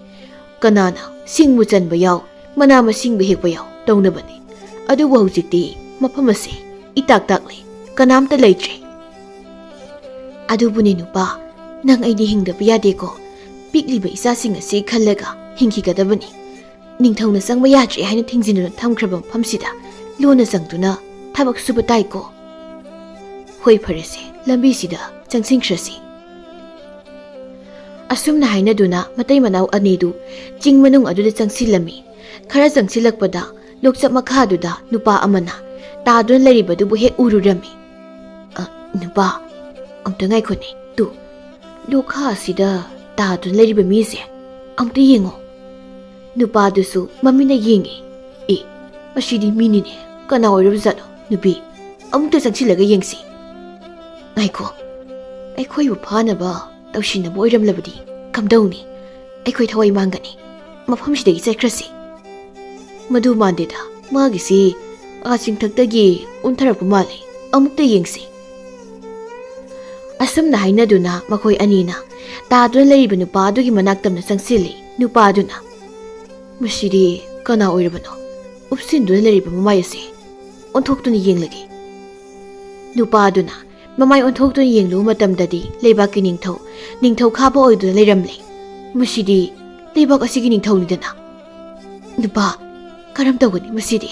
ꯀꯅꯥꯅ ꯁꯤꯡꯕꯨ ꯆꯟꯕ ꯌꯥꯎ, ꯃꯅꯥ ꯃꯁꯤꯡꯕꯨ ꯍꯦꯛꯄ ꯌꯥꯎ ꯇꯧꯅꯕꯅꯤ꯫ ꯑꯗꯨꯕꯨ ꯍꯧꯖꯤꯛꯇꯤ ꯃꯐꯝ ꯑꯁꯤ ꯏꯇꯥꯛ ꯇꯥꯛꯂꯦ, ꯀꯅꯥꯝꯇ ꯂꯩꯇ꯭ꯔꯦ꯫ ꯑꯗꯨꯕꯨꯅꯦ ꯅꯨꯄꯥ, ꯅꯪ ꯑꯩꯗꯤ ꯍꯤꯡꯗꯕ ꯌꯥꯗꯦꯀꯣ꯫ ꯄꯤꯛꯂꯤꯕ ꯏꯆꯥꯁꯤꯡ ꯑꯁꯤ ꯈꯜꯂꯒ ꯍꯤꯡꯈꯤꯒꯗꯕꯅꯤ꯫ ꯅꯤꯡꯊꯧꯅ ꯆꯪꯕ ꯌꯥꯗ꯭ꯔꯦ ꯍꯥꯏꯅ ꯊꯤꯡꯖꯤꯟꯗꯨꯅ ꯊꯝꯈ꯭ꯔꯕ ꯃꯐꯝꯁꯤꯗ ꯂꯣꯟꯅ ꯆꯪꯗꯨꯅ ꯊꯕꯛ ꯁꯨꯕ ꯇꯥꯏꯀꯣ꯫ ꯍꯣꯏ, ꯐꯔꯦꯁꯦ, ꯂꯝꯕꯤꯁꯤꯗ ꯆꯪꯁꯤꯟꯈ꯭ꯔꯁꯤ꯫ ꯑꯁꯨꯝꯅ ꯍꯥꯏꯅꯗꯨꯅ ꯃꯇꯩ ꯃꯅꯥꯎ ꯑꯅꯤꯗꯨ ꯆꯤꯡ ꯃꯅꯨꯡ ꯑꯗꯨꯗ ꯆꯪꯁꯤꯜꯂꯝꯃꯤ꯫ ꯈꯔ ꯆꯪꯁꯤꯜꯂꯛꯄꯗ ꯂꯣꯛꯆꯞ ꯃꯈꯥꯗꯨꯗ ꯅꯨꯄꯥ ꯑꯃꯅ ꯇꯥꯗꯨꯅ ꯂꯩꯔꯤꯕꯗꯨꯕꯨ ꯍꯦꯛ ꯎꯔꯨꯔꯝꯃꯤ꯫ "ꯑ, ꯅꯨꯄꯥ, ꯑꯝꯇ ꯉꯥꯏꯈꯣꯅꯦ꯫ ꯇꯨ, ꯂꯣꯛꯈꯥ ꯑꯁꯤꯗ ꯇꯥꯗꯨꯅ ꯂꯩꯔꯤꯕ ꯃꯤꯁꯦ ꯑꯝꯇ ꯌꯦꯡꯉꯣ꯫" ꯅꯨꯄꯥꯗꯨꯁꯨ ꯃꯃꯤꯠꯅ ꯌꯦꯡꯉꯤ꯫ "ꯑꯦ, ꯃꯁꯤꯗꯤ ꯃꯤꯅꯤꯅꯦ꯫ ꯀꯅꯥ ꯑꯣꯏꯔꯕꯖꯥꯠꯅꯣ? ꯅꯨꯄꯤ, ꯑꯃꯨꯛꯇ ꯆꯪꯁꯤꯜꯂꯒ ꯌꯦꯡꯁꯤ꯫" "ꯉꯥꯏꯈꯣ, ꯑꯩꯈꯣꯏꯕꯨ ꯐꯥꯅꯕ ꯇꯧꯁꯤꯟꯅꯕ ꯑꯣꯏꯔꯝꯂꯕꯗꯤ ꯀꯝꯗꯧꯅꯤ? ꯑꯩꯈꯣꯏ ꯊꯋꯥꯏ ꯃꯥꯡꯒꯅꯤ꯫ ꯃꯐꯝꯁꯤꯗꯒꯤ ꯆꯠꯈ꯭ꯔꯁꯤ꯫" "ꯃꯗꯨ ꯃꯥꯟꯗꯦꯗ, ꯃꯥꯒꯤꯁꯤ ꯑꯥ ꯆꯤꯡꯊꯛꯇꯒꯤ ꯑꯣꯟꯊꯔꯛꯄ ꯃꯥꯜꯂꯤ꯫ ꯑꯃꯨꯛꯇ ꯌꯦꯡꯁꯤ꯫" ꯑꯁꯨꯝꯅ ꯍꯥꯏꯅꯗꯨꯅ ꯃꯈꯣꯏ ꯑꯅꯤꯅ ꯇꯥꯗꯨꯅ ꯂꯩꯔꯤꯕ ꯅꯨꯄꯥ ꯑꯗꯨꯒꯤ ꯃꯅꯥꯛ ꯇꯝꯅ ꯆꯪꯁꯤꯜꯂꯤ꯫ ꯅꯨꯄꯥ ꯑꯗꯨꯅ, "ꯃꯁꯤꯗꯤ ꯀꯅꯥ ꯑꯣꯏꯔꯕꯅꯣ? ꯎꯞꯁꯤꯟꯗꯨꯅ ꯂꯩꯔꯤꯕ ꯃꯃꯥꯏ ꯑꯁꯤ ꯑꯣꯟꯊꯣꯛꯇꯨꯅ ꯌꯦꯡꯂꯒꯦ꯫" ꯅꯨꯄꯥ ꯑꯗꯨꯅ ꯃꯃꯥꯏ ꯑꯣꯟꯊꯣꯛꯇꯨꯅ ꯌꯦꯡꯂꯨꯕ ꯃꯇꯝꯗꯗꯤ ꯂꯩꯕꯥꯛꯀꯤ ꯅꯤꯡꯊꯧ, ꯅꯤꯡꯊꯧ ꯈꯥꯕ ꯑꯣꯏꯗꯨꯅ ꯂꯩꯔꯝꯂꯦ꯫ "ꯃꯁꯤꯗꯤ ꯂꯩꯕꯥꯛ ꯑꯁꯤꯒꯤ ꯅꯤꯡꯊꯧꯅꯤꯗꯅ꯫ ꯅꯨꯄꯥ, ꯀꯔꯝ ꯇꯧꯒꯅꯤ ꯃꯁꯤꯗꯤ?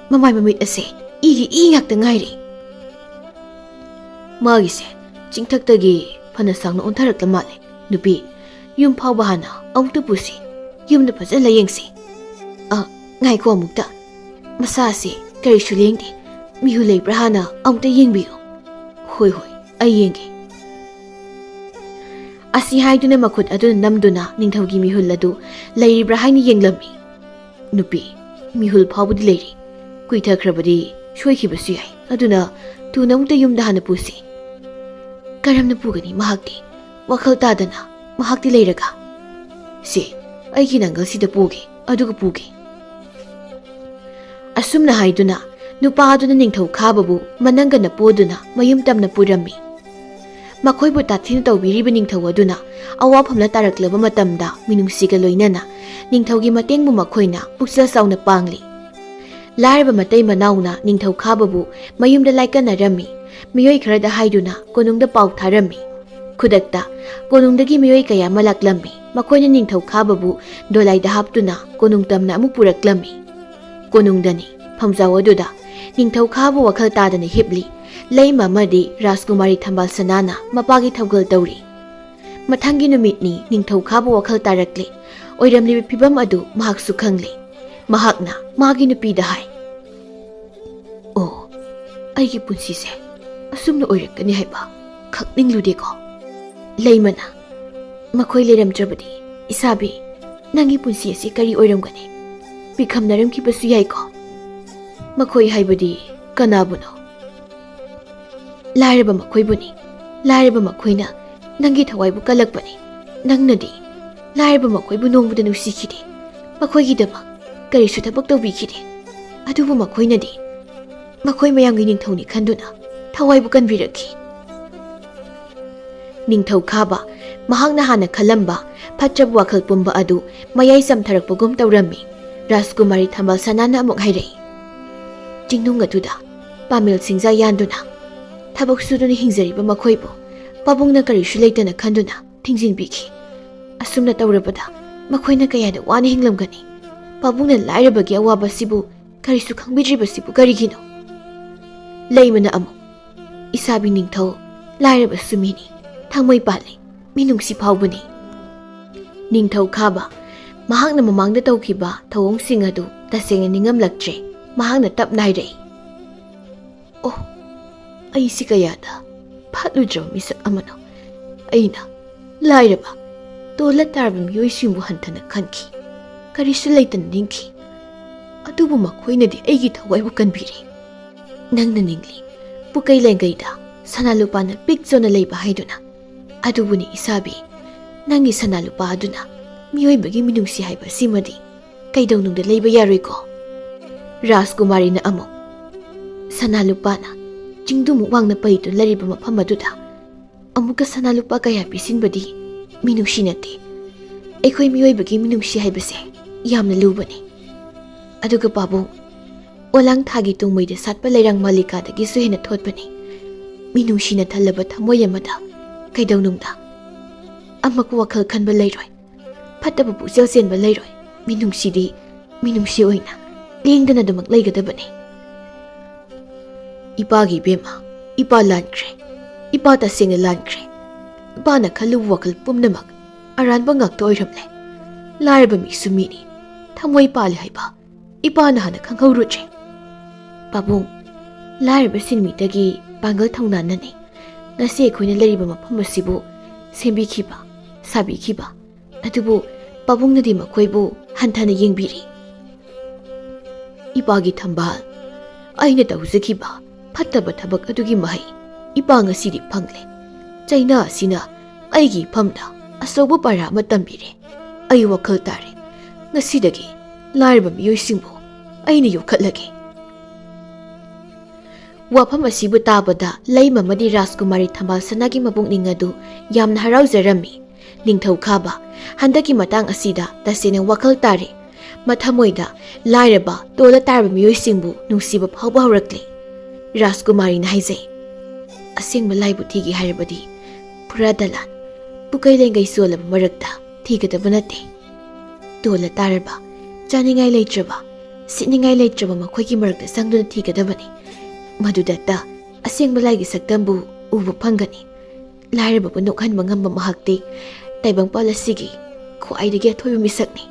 ꯃꯃꯥꯏ ꯃꯃꯤꯠ ꯑꯁꯦ ꯏꯒꯤ ꯏ ꯉꯥꯛꯇ ꯉꯥꯏꯔꯦ꯫" "ꯃꯥꯒꯤꯁꯦ ꯆꯤꯡꯊꯛꯇꯒꯤ ꯐꯅ ꯁꯥꯡꯅ ꯑꯣꯟꯊꯔꯛꯂ ꯃꯥꯜꯂꯦ꯫ ꯅꯨꯄꯤ, ꯌꯨꯝ ꯐꯥꯎꯕ ꯍꯥꯟꯅ ꯑꯃꯨꯛꯇ ꯄꯨꯁꯤ꯫ ꯌꯨꯝꯗ ꯐꯖꯅ ꯌꯦꯡꯁꯤ꯫" "ꯑ, ꯉꯥꯏꯈꯣ ꯑꯃꯨꯛꯇ꯫ ꯃꯁꯥꯁꯦ ꯀꯔꯤꯁꯨ ꯂꯦꯡꯗꯦ꯫ ꯃꯤꯍꯨ ꯂꯩꯕ꯭ꯔꯥ ꯍꯥꯟꯅ ꯑꯃꯨꯛꯇ ꯌꯦꯡꯕꯤꯌꯨ꯫" "ꯍꯣꯏ, ꯍꯣꯏ, ꯑꯩ ꯌꯦꯡꯒꯦ꯫" ꯑꯁꯤ ꯍꯥꯏꯗꯨꯅ ꯃꯈꯨꯠ ꯑꯗꯨꯅ ꯅꯝꯗꯨꯅ ꯅꯤꯡꯊꯧꯒꯤ ꯃꯤꯍꯨꯜ ꯑꯗꯨ ꯂꯩꯔꯤꯕ꯭ꯔꯥ ꯍꯥꯏꯅ ꯌꯦꯡꯂꯝꯃꯤ꯫ "ꯅꯨꯄꯤ, ꯃꯤꯍꯨꯜ ꯐꯥꯎꯕꯗꯤ ꯂꯩꯔꯤ꯫ ꯀꯨꯏꯊꯈ꯭ꯔꯕꯗꯤ ꯁꯣꯏꯈꯤꯕꯁꯨ ꯌꯥꯏ꯫ ꯑꯗꯨꯅ ꯊꯨꯅ ꯑꯃꯨꯛꯇ ꯌꯨꯝꯗ ꯍꯥꯟꯅ ꯄꯨꯁꯤ꯫" "ꯀꯔꯝꯅ ꯄꯨꯒꯅꯤ ꯃꯍꯥꯛꯇꯤ? ꯋꯥꯈꯜ ꯇꯥꯗꯅ ꯃꯍꯥꯛꯇꯤ ꯂꯩꯔꯒ?" "ꯁꯦ, ꯑꯩꯒꯤ ꯅꯪꯒꯜꯁꯤꯗ ꯄꯨꯒꯦ, ꯑꯗꯨꯒ ꯄꯨꯒꯦ꯫ ꯑꯁꯨꯝꯅ ꯍꯥꯏꯗꯨꯅ ꯅꯨꯄꯥ ꯑꯗꯨꯅ ꯅꯤꯡꯊꯧ ꯈꯥꯕꯕꯨ ꯃꯅꯪꯒꯅ ꯄꯨꯗꯨꯅ ꯃꯌꯨꯝ ꯇꯝꯅ ꯄꯨꯔꯝꯃꯤ꯫ ꯃꯈꯣꯏꯕꯨ ꯇꯥꯊꯤꯅ ꯇꯧꯕꯤꯔꯤꯕ ꯅꯤꯡꯊꯧ ꯑꯗꯨꯅ ꯑꯋꯥꯐꯝꯗ ꯇꯥꯔꯛꯂꯕ ꯃꯇꯝꯗ ꯃꯤꯅꯨꯡꯁꯤꯒ ꯂꯣꯏꯅꯅ ꯅꯤꯡꯊꯧꯒꯤ ꯃꯇꯦꯡꯕꯨ ꯃꯈꯣꯏꯅ ꯄꯨꯛꯆꯦꯜ ꯆꯥꯎꯅ ꯄꯥꯡꯂꯤ꯫ ꯂꯥꯏꯔꯕ ꯃꯇꯩ ꯃꯅꯥꯎꯅ ꯅꯤꯡꯊꯧ ꯈꯥꯕꯕꯨ ꯃꯌꯨꯝꯗ ꯂꯥꯏꯀꯠꯅꯔꯝꯃꯤ꯫ ꯃꯤꯑꯣꯏ ꯈꯔꯗ ꯍꯥꯏꯗꯨꯅ ꯀꯣꯅꯨꯡꯗ ꯄꯥꯎ ꯊꯥꯔꯝꯃꯤ꯫ ꯈꯨꯗꯛꯇ ꯀꯣꯅꯨꯡꯗꯒꯤ ꯃꯤꯑꯣꯏ ꯀꯌꯥ ꯑꯃ ꯂꯥꯛꯂꯝꯃꯤ꯫ ꯃꯈꯣꯏꯅ ꯅꯤꯡꯊꯧ ꯈꯥꯕꯕꯨ ꯗꯣꯂꯥꯏꯗ ꯍꯥꯞꯇꯨꯅ ꯀꯣꯅꯨꯡ ꯇꯝꯅ ꯑꯃꯨꯛ ꯄꯨꯔꯛꯂꯝꯃꯤ꯫ ꯀꯣꯅꯨꯡꯗꯅꯤ ꯐꯝꯖꯥꯎ ꯑꯗꯨꯗ ꯅꯤꯡꯊꯧ ꯈꯥꯕ ꯋꯥꯈꯜ ꯇꯥꯗꯅ ꯍꯤꯞꯂꯤ꯫ ꯂꯩꯃ ꯑꯃꯗꯤ ꯔꯥꯖꯀꯨꯃꯥꯔꯤ ꯊꯝꯕꯥꯜ ꯁꯅꯥꯅ ꯃꯄꯥꯒꯤ ꯊꯧꯒꯜ ꯇꯧꯔꯤ꯫ ꯃꯊꯪꯒꯤ ꯅꯨꯃꯤꯠꯅꯤ ꯅꯤꯡꯊꯧ ꯈꯥꯕ ꯋꯥꯈꯜ ꯇꯥꯔꯛꯂꯤ꯫ ꯑꯣꯏꯔꯝꯂꯤꯕ ꯐꯤꯚꯝ ꯑꯗꯨ ꯃꯍꯥꯛꯁꯨ ꯈꯪꯂꯤ꯫ ꯃꯍꯥꯛꯅ ꯃꯥꯒꯤ ꯅꯨꯄꯤꯗ ꯍꯥꯏ, "ꯑꯣ, ꯑꯩꯒꯤ ꯄꯨꯟꯁꯤꯁꯦ ꯑꯁꯨꯝꯅ ꯑꯣꯏꯔꯛꯀꯅꯤ ꯍꯥꯏꯕ ꯈꯪꯅꯤꯡꯂꯨꯗꯦꯀꯣ"꯫ ꯂꯩꯃꯅ, "ꯃꯈꯣꯏ ꯂꯩꯔꯝꯗ꯭ꯔꯕꯗꯤ, ꯏꯁꯥꯕꯤ, ꯅꯪꯒꯤ ꯄꯨꯟꯁꯤ ꯑꯁꯤ ꯀꯔꯤ ꯑꯣꯏꯔꯝꯒꯅꯤ? ꯄꯤꯈꯝꯅꯔꯝꯈꯤꯕꯁꯨ ꯌꯥꯏꯀꯣ"꯫ "ꯃꯈꯣꯏ ꯍꯥꯏꯕꯗꯤ ꯀꯅꯥꯕꯨꯅꯣ?" "ꯂꯥꯏꯔꯕ ꯃꯈꯣꯏꯕꯨꯅꯤ꯫ ꯂꯥꯏꯔꯕ ꯃꯈꯣꯏꯅ ꯅꯪꯒꯤ ꯊꯋꯥꯏꯕꯨ ꯀꯜꯂꯛꯄꯅꯤ꯫ ꯅꯪꯅꯗꯤ ꯂꯥꯏꯔꯕ ꯃꯈꯣꯏꯕꯨ ꯅꯣꯡꯃꯗ ꯅꯨꯡꯁꯤꯈꯤꯗꯦ꯫ ꯃꯈꯣꯏꯒꯤꯗꯃꯛ ꯀꯔꯤꯁꯨ ꯊꯕꯛ ꯇꯧꯕꯤꯈꯤꯗꯦ꯫ ꯑꯗꯨꯕꯨ ꯃꯈꯣꯏꯅꯗꯤ ꯃꯈꯣꯏ ꯃꯌꯥꯝꯒꯤ ꯅꯤꯡꯊꯧꯅꯤ ꯈꯟꯗꯨꯅ ꯊꯋꯥꯏꯕꯨ ꯀꯟꯕꯤꯔꯛꯈꯤ"꯫ ꯅꯤꯡꯊꯧ ꯈꯥꯕ ꯃꯍꯥꯛꯅ ꯍꯥꯟꯅ ꯈꯜꯂꯝꯕ ꯐꯠꯇ꯭ꯔꯕ ꯋꯥꯈꯜ ꯄꯨꯝꯕ ꯑꯗꯨ ꯃꯌꯥꯏ ꯆꯝꯊꯔꯛꯄꯒꯨꯝ ꯇꯧꯔꯝꯃꯤ꯫ ꯔꯥꯖꯀꯨꯃꯥꯔꯤ ꯊꯝꯕꯥꯜ ꯁꯅꯥꯅ ꯑꯃꯨꯛ ꯍꯥꯏꯔꯛꯏ, "ꯆꯤꯡꯅꯨꯡ ꯑꯗꯨꯗ ꯄꯥꯃꯦꯜ ꯁꯤꯡꯖꯥ ꯌꯥꯟꯗꯨꯅ ꯊꯕꯛ ꯁꯨꯗꯨꯅ ꯍꯤꯡꯖꯔꯤꯕ ꯃꯈꯣꯏꯕꯨ ꯄꯥꯕꯨꯡꯅ ꯀꯔꯤꯁꯨ ꯂꯩꯇꯅ ꯈꯟꯗꯨꯅ ꯊꯤꯡꯖꯤꯟꯕꯤꯈꯤ꯫ ꯑꯁꯨꯝꯅ ꯇꯧꯔꯕꯗ ꯃꯈꯣꯏꯅ ꯀꯌꯥꯗ ꯋꯥꯅ ꯍꯤꯡꯂꯝꯒꯅꯤ? ꯄꯥꯕꯨꯡꯅ ꯂꯥꯏꯔꯕꯒꯤ ꯑꯋꯥꯕꯁꯤꯕꯨ ꯀꯔꯤꯁꯨ ꯈꯪꯕꯤꯗ꯭ꯔꯤꯕꯁꯤꯕꯨ ꯀꯔꯤꯒꯤꯅꯣ?" ꯂꯩꯃꯅ ꯑꯃꯨꯛ, "ꯏꯁꯥꯕꯤ ꯅꯤꯡꯊꯧ ꯂꯥꯏꯔꯕꯁꯨ ꯃꯤꯅꯤ, ꯊꯥꯡꯃꯩ ꯄꯥꯜꯂꯤ, ꯃꯤꯅꯨꯡꯁꯤ ꯐꯥꯎꯕꯅꯤ"꯫ ꯅꯤꯡꯊꯧ ꯈꯥꯕ ꯃꯍꯥꯛꯅ ꯃꯃꯥꯡꯗ ꯇꯧꯈꯤꯕ ꯊꯧꯑꯣꯡꯁꯤꯡ ꯑꯗꯨ ꯇꯁꯦꯡꯅ ꯅꯤꯡꯉꯝꯂꯛꯇ꯭ꯔꯦ꯫ ꯃꯍꯥꯛꯅ ꯇꯞꯅ ꯍꯥꯏꯔꯛꯏ, "ꯑꯣ, ꯑꯩꯁꯤ ꯀꯌꯥꯗ ꯐꯠꯂꯨꯗ꯭ꯔꯕ ꯃꯤꯁꯛ ꯑꯃꯅꯣ꯫ ꯑꯩꯅ ꯂꯥꯏꯔꯕ, ꯇꯣꯜꯂ ꯇꯥꯔꯕ ꯃꯤꯑꯣꯏꯁꯤꯡꯕꯨ ꯍꯟꯊꯅ ꯈꯟꯈꯤ, ꯀꯔꯤꯁꯨ ꯂꯩꯇꯅ ꯅꯤꯡꯈꯤ꯫ ꯑꯗꯨꯕꯨ ꯃꯈꯣꯏꯅꯗꯤ ꯑꯩꯒꯤ ꯊꯋꯥꯏꯕꯨ ꯀꯟꯕꯤꯔꯦ꯫ ꯅꯪꯅ ꯅꯤꯡꯂꯤ, ꯄꯨꯀꯩ ꯂꯦꯡꯒꯩꯗ ꯁꯅꯥ ꯂꯨꯄꯥꯅ ꯄꯤꯛ ꯆꯣꯟꯅ ꯂꯩꯕ ꯍꯥꯏꯗꯨꯅ꯫ ꯑꯗꯨꯕꯨꯅꯤ ꯏꯁꯥꯕꯤ, ꯅꯪꯒꯤ ꯁꯅꯥ ꯂꯨꯄꯥ ꯑꯗꯨꯅ ꯃꯤꯑꯣꯏꯕꯒꯤ ꯃꯤꯅꯨꯡꯁꯤ ꯍꯥꯏꯕ ꯑꯁꯤꯃꯗꯤ ꯀꯩꯗꯧꯅꯨꯡꯗ ꯂꯩꯕ ꯌꯥꯔꯣꯏꯀꯣ꯫ ꯔꯥꯖꯀꯨꯃꯥꯔꯤꯅ ꯑꯃꯨꯛ, ꯁꯅꯥ ꯂꯨꯄꯥꯅ ꯆꯤꯡꯗꯨꯃꯨꯛ ꯋꯥꯡꯅ ꯄꯩꯗꯨꯅ ꯂꯩꯔꯤꯕ ꯃꯐꯝ ꯑꯗꯨꯗ ꯑꯃꯨꯛꯀ ꯁꯅꯥ ꯂꯨꯄꯥ ꯀꯌꯥ ꯄꯤꯁꯤꯟꯕꯗꯤ ꯃꯤꯅꯨꯡꯁꯤ ꯅꯠꯇꯦ꯫ ꯑꯩꯈꯣꯏ ꯃꯤꯑꯣꯏꯕꯒꯤ ꯃꯤꯅꯨꯡꯁꯤ ꯍꯥꯏꯕꯁꯦ ꯌꯥꯝꯅ ꯂꯨꯕꯅꯤ꯫ ꯑꯗꯨꯒ ꯄꯥꯕꯨꯡ, ꯑꯣꯂꯥꯡ ꯊꯥꯒꯤ ꯇꯨꯡꯃꯩꯗ ꯁꯥꯠꯄ ꯂꯩꯔꯥꯡ ꯃꯥꯂꯤꯀꯥꯗꯒꯤꯁꯨ ꯍꯦꯟꯅ ꯊꯣꯠꯄꯅꯤ꯫ ꯃꯤꯅꯨꯡꯁꯤꯅ ꯊꯜꯂꯕ ꯊꯃꯣꯏ ꯑꯃꯗ ꯀꯩꯗꯧꯅꯨꯡꯗ ꯑꯃꯛ ꯋꯥꯈꯜ ꯈꯟꯕ ꯂꯩꯔꯣꯏ꯫ ꯐꯠꯇꯕ ꯄꯨꯛꯆꯦꯜ ꯆꯦꯟꯕ ꯂꯩꯔꯣꯏ꯫ ꯃꯤꯅꯨꯡꯁꯤꯗꯤ ꯃꯤꯅꯨꯡꯁꯤ ꯑꯣꯏꯅ ꯂꯦꯡꯗꯅ ꯑꯗꯨꯃꯛ ꯂꯩꯒꯗꯕꯅꯤ꯫ ꯏꯄꯥꯒꯤ ꯏꯕꯦꯝꯃ, ꯏꯄꯥ ꯂꯥꯟꯈ꯭ꯔꯦ꯫ ꯏꯄꯥ ꯇꯁꯦꯡꯅ ꯂꯥꯟꯈ꯭ꯔꯦ꯫ ꯏꯄꯥꯅ ꯈꯜꯂꯨꯕ ꯋꯥꯈꯜ ꯄꯨꯝꯅꯃꯛ ꯑꯔꯥꯟꯕ ꯉꯥꯛꯇ ꯑꯣꯏꯔꯝꯂꯦ꯫ ꯂꯥꯏꯔꯕ ꯃꯤꯁꯨ ꯃꯤꯅꯤ, ꯊꯃꯣꯏ ꯄꯥꯜꯂꯤ ꯍꯥꯏꯕ ꯏꯄꯥꯅ ꯍꯥꯟꯅ ꯈꯪꯍꯧꯔꯨꯗ꯭ꯔꯦ꯫ ꯄꯥꯕꯨꯡ, ꯂꯥꯏꯔꯕ ꯁꯤꯟꯃꯤꯗꯒꯤ ꯄꯥꯡꯒꯜ ꯊꯧꯅꯥꯅꯅꯤ ꯉꯁꯤ ꯑꯩꯈꯣꯏꯅ ꯂꯩꯔꯤꯕ ꯃꯐꯝ ꯑꯁꯤꯕꯨ ꯁꯦꯝꯕꯤꯈꯤꯕ, ꯁꯥꯕꯤꯈꯤꯕ꯫ ꯑꯗꯨꯕꯨ ꯄꯥꯕꯨꯡꯅꯗꯤ ꯃꯈꯣꯏꯕꯨ ꯍꯟꯊꯅ ꯌꯦꯡꯕꯤꯔꯤ꯫ ꯏꯄꯥꯒꯤ ꯊꯝꯕꯥꯜ, ꯑꯩꯅ ꯇꯧꯖꯈꯤꯕ ꯐꯠꯇꯕ ꯊꯕꯛ ꯑꯗꯨꯒꯤ ꯃꯍꯩ ꯏꯄꯥ ꯉꯁꯤꯗꯤ ꯐꯪꯂꯦ꯫ ꯆꯩꯅꯥ ꯑꯁꯤꯅ ꯑꯩꯒꯤ ꯏꯐꯝꯗ ꯑꯆꯧꯕ ꯄꯔꯥ ꯑꯃ ꯇꯝꯕꯤꯔꯦ꯫ ꯑꯩ ꯋꯥꯈꯜ ꯇꯥꯔꯦ꯫ ꯉꯁꯤꯗꯒꯤ ꯂꯥꯏꯔꯕ ꯃꯤꯑꯣꯏꯁꯤꯡꯕꯨ ꯑꯩꯅ ꯌꯣꯛꯈꯠꯂꯒꯦ꯫ ꯋꯥꯐꯝ ꯑꯁꯤꯕꯨ ꯇꯥꯕꯗ ꯂꯩꯃ ꯑꯃꯗꯤ ꯔꯥꯖꯀꯨꯃꯥꯔꯤ ꯊꯝꯕꯥꯜ ꯁꯅꯥꯒꯤ ꯃꯄꯨꯛꯅꯤꯡ ꯑꯗꯨ ꯌꯥꯝꯅ ꯍꯔꯥꯎꯖꯔꯝꯃꯤ꯫ ꯅꯤꯡꯊꯧ ꯈꯥꯕ, ꯍꯟꯗꯛꯀꯤ ꯃꯇꯥꯡ ꯑꯁꯤꯗ ꯇꯁꯦꯡꯅ ꯋꯥꯈꯜ ꯇꯥꯔꯦ꯫ ꯃꯊꯃꯣꯏꯗ ꯂꯥꯏꯔꯕ, ꯇꯣꯜꯂ ꯇꯥꯔꯕ ꯃꯤꯑꯣꯏꯁꯤꯡꯕꯨ ꯅꯨꯡꯁꯤꯕ ꯐꯥꯎꯕ ꯍꯧꯔꯛꯂꯦ꯫ ꯔꯥꯖꯀꯨꯃꯥꯔꯤꯅ ꯍꯥꯏꯖꯩ, "ꯑꯁꯦꯡꯕ ꯂꯥꯏꯕꯨ ꯊꯤꯒꯦ ꯍꯥꯏꯔꯕꯗꯤ ꯐꯨꯔꯥ ꯗꯂꯥꯟ, ꯄꯨꯀꯩ ꯂꯦꯡꯒꯩ ꯆꯣꯜꯂꯕ ꯃꯔꯛꯇ ꯊꯤꯒꯗꯕ ꯅꯠꯇꯦ꯫ ꯇꯣꯜꯂ ꯇꯥꯔꯕ, ꯆꯥꯅꯤꯡꯉꯥꯏ ꯂꯩꯇ꯭ꯔꯕ, ꯁꯤꯠꯅꯤꯡꯉꯥꯏ ꯂꯩꯇ꯭ꯔꯕ ꯃꯈꯣꯏꯒꯤ ꯃꯔꯛꯇ ꯆꯪꯗꯨꯅ ꯊꯤꯒꯗꯕꯅꯤ꯫ ꯃꯗꯨꯗꯇ ꯑꯁꯦꯡꯕ ꯂꯥꯏꯒꯤ ꯁꯛꯇꯝꯕꯨ ꯎꯕ ꯐꯪꯒꯅꯤ꯫ ꯂꯥꯏꯔꯕꯕꯨ ꯅꯣꯛꯍꯟꯕ ꯉꯝꯕ ꯃꯍꯥꯛꯇꯤ ꯇꯥꯏꯕꯪꯄꯥꯜ ꯑꯁꯤꯒꯤ ꯈ꯭ꯋꯥꯏꯗꯒꯤ ꯑꯊꯣꯏꯕ ꯃꯤꯁꯛꯅꯤ꯫"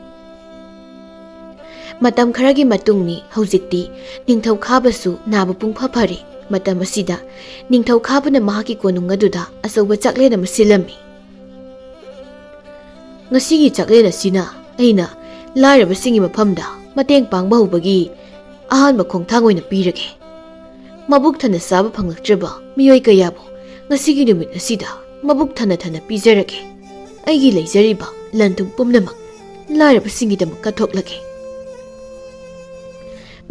ꯃꯇꯝ ꯈꯔꯒꯤ ꯃꯇꯨꯡꯅꯤ꯫ ꯍꯧꯖꯤꯛꯇꯤ ꯅꯤꯡꯊꯧ ꯈꯥꯕꯁꯨ ꯅꯥꯕ ꯄꯨꯡꯐ ꯐꯔꯦ꯫ ꯃꯇꯝ ꯑꯁꯤꯗ ꯅꯤꯡꯊꯧ ꯈꯥꯕꯅ ꯃꯍꯥꯛꯀꯤ ꯀꯣꯅꯨꯡ ꯑꯗꯨꯗ ꯑꯆꯧꯕ ꯆꯥꯛꯂꯦꯟ ꯑꯃ ꯁꯤꯜꯂꯝꯃꯤ꯫ "ꯉꯁꯤꯒꯤ ꯆꯥꯛꯂꯦꯟ ꯑꯁꯤꯅ ꯑꯩꯅ ꯂꯥꯏꯔꯕꯁꯤꯡꯒꯤ ꯃꯐꯝꯗ ꯃꯇꯦꯡ ꯄꯥꯡꯕ ꯍꯧꯕꯒꯤ ꯑꯍꯥꯟꯕ ꯈꯣꯡꯊꯥꯡ ꯑꯣꯏꯅ ꯄꯤꯔꯒꯦ꯫ ꯃꯕꯨꯛ ꯊꯟꯅ ꯆꯥꯕ ꯐꯪꯂꯛꯇ꯭ꯔꯕ ꯃꯤꯑꯣꯏ ꯀꯌꯥꯕꯨ ꯉꯁꯤꯒꯤ ꯅꯨꯃꯤꯠ ꯑꯁꯤꯗ ꯃꯕꯨꯛ ꯊꯟꯅ ꯊꯟꯅ ꯄꯤꯖꯔꯒꯦ꯫ ꯑꯩꯒꯤ ꯂꯩꯖꯔꯤꯕ ꯂꯟ ꯊꯨꯝ ꯄꯨꯝꯅꯃꯛ ꯂꯥꯏꯔꯕꯁꯤꯡꯒꯤꯗꯃꯛ ꯀꯠꯊꯣꯛꯂꯒꯦ꯫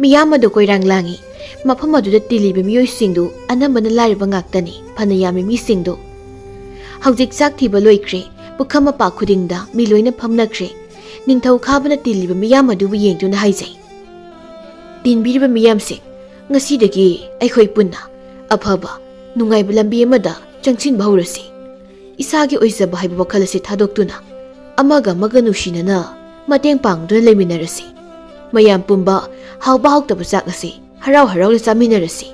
ꯃꯤꯌꯥꯝ ꯑꯗꯨ ꯀꯣꯏꯔꯥꯡ ꯂꯥꯡꯏ꯫ ꯃꯐꯝ ꯑꯗꯨꯗ ꯇꯤꯜꯂꯤꯕ ꯃꯤꯑꯣꯏꯁꯤꯡꯗꯨ ꯑꯅꯝꯕꯅ ꯂꯥꯏꯔꯕ ꯉꯥꯛꯇꯅꯤ꯫ ꯐꯅ ꯌꯥꯝꯃꯤ ꯃꯤꯁꯤꯡꯗꯨ꯫ ꯍꯧꯖꯤꯛ ꯆꯥꯛ ꯊꯤꯕ ꯂꯣꯏꯈ꯭ꯔꯦ꯫ ꯄꯨꯈꯝ ꯃꯄꯥ ꯈꯨꯗꯤꯡꯗ ꯃꯤ ꯂꯣꯏꯅ ꯐꯝꯅꯈ꯭ꯔꯦ꯫ ꯅꯤꯡꯊꯧ ꯈꯥꯕꯅ ꯇꯤꯜꯂꯤꯕ ꯃꯤꯌꯥꯝ ꯑꯗꯨꯕꯨ ꯌꯦꯡꯗꯨꯅ ꯍꯥꯏꯖꯩ, "ꯇꯤꯟꯕꯤꯔꯤꯕ ꯃꯤꯌꯥꯝꯁꯦ, ꯉꯁꯤꯗꯒꯤ ꯑꯩꯈꯣꯏ ꯄꯨꯟꯅ ꯑꯐꯕ, ꯅꯨꯡꯉꯥꯏꯕ ꯂꯝꯕꯤ ꯑꯃꯗ ꯆꯪꯁꯤꯟꯕ ꯍꯧꯔꯁꯤ꯫ ꯏꯁꯥꯒꯤ ꯑꯣꯏꯖꯕ ꯍꯥꯏꯕ ꯋꯥꯈꯜ ꯑꯁꯤ ꯊꯥꯗꯣꯛꯇꯨꯅ ꯑꯃꯒ ꯑꯃꯒ ꯅꯨꯡꯁꯤꯅꯅ ꯃꯇꯦꯡ ꯄꯥꯡꯗꯨꯅ ꯂꯩꯃꯤꯟꯅꯔꯁꯤ꯫ ꯃꯌꯥꯝ ꯄꯨꯝꯕ ꯍꯥꯎꯕ ꯍꯥꯎꯇꯕ ꯆꯥꯛ ꯑꯁꯤ ꯍꯔꯥꯎ ꯍꯔꯥꯎꯅ ꯆꯥꯃꯤꯟꯅꯔꯁꯤ꯫"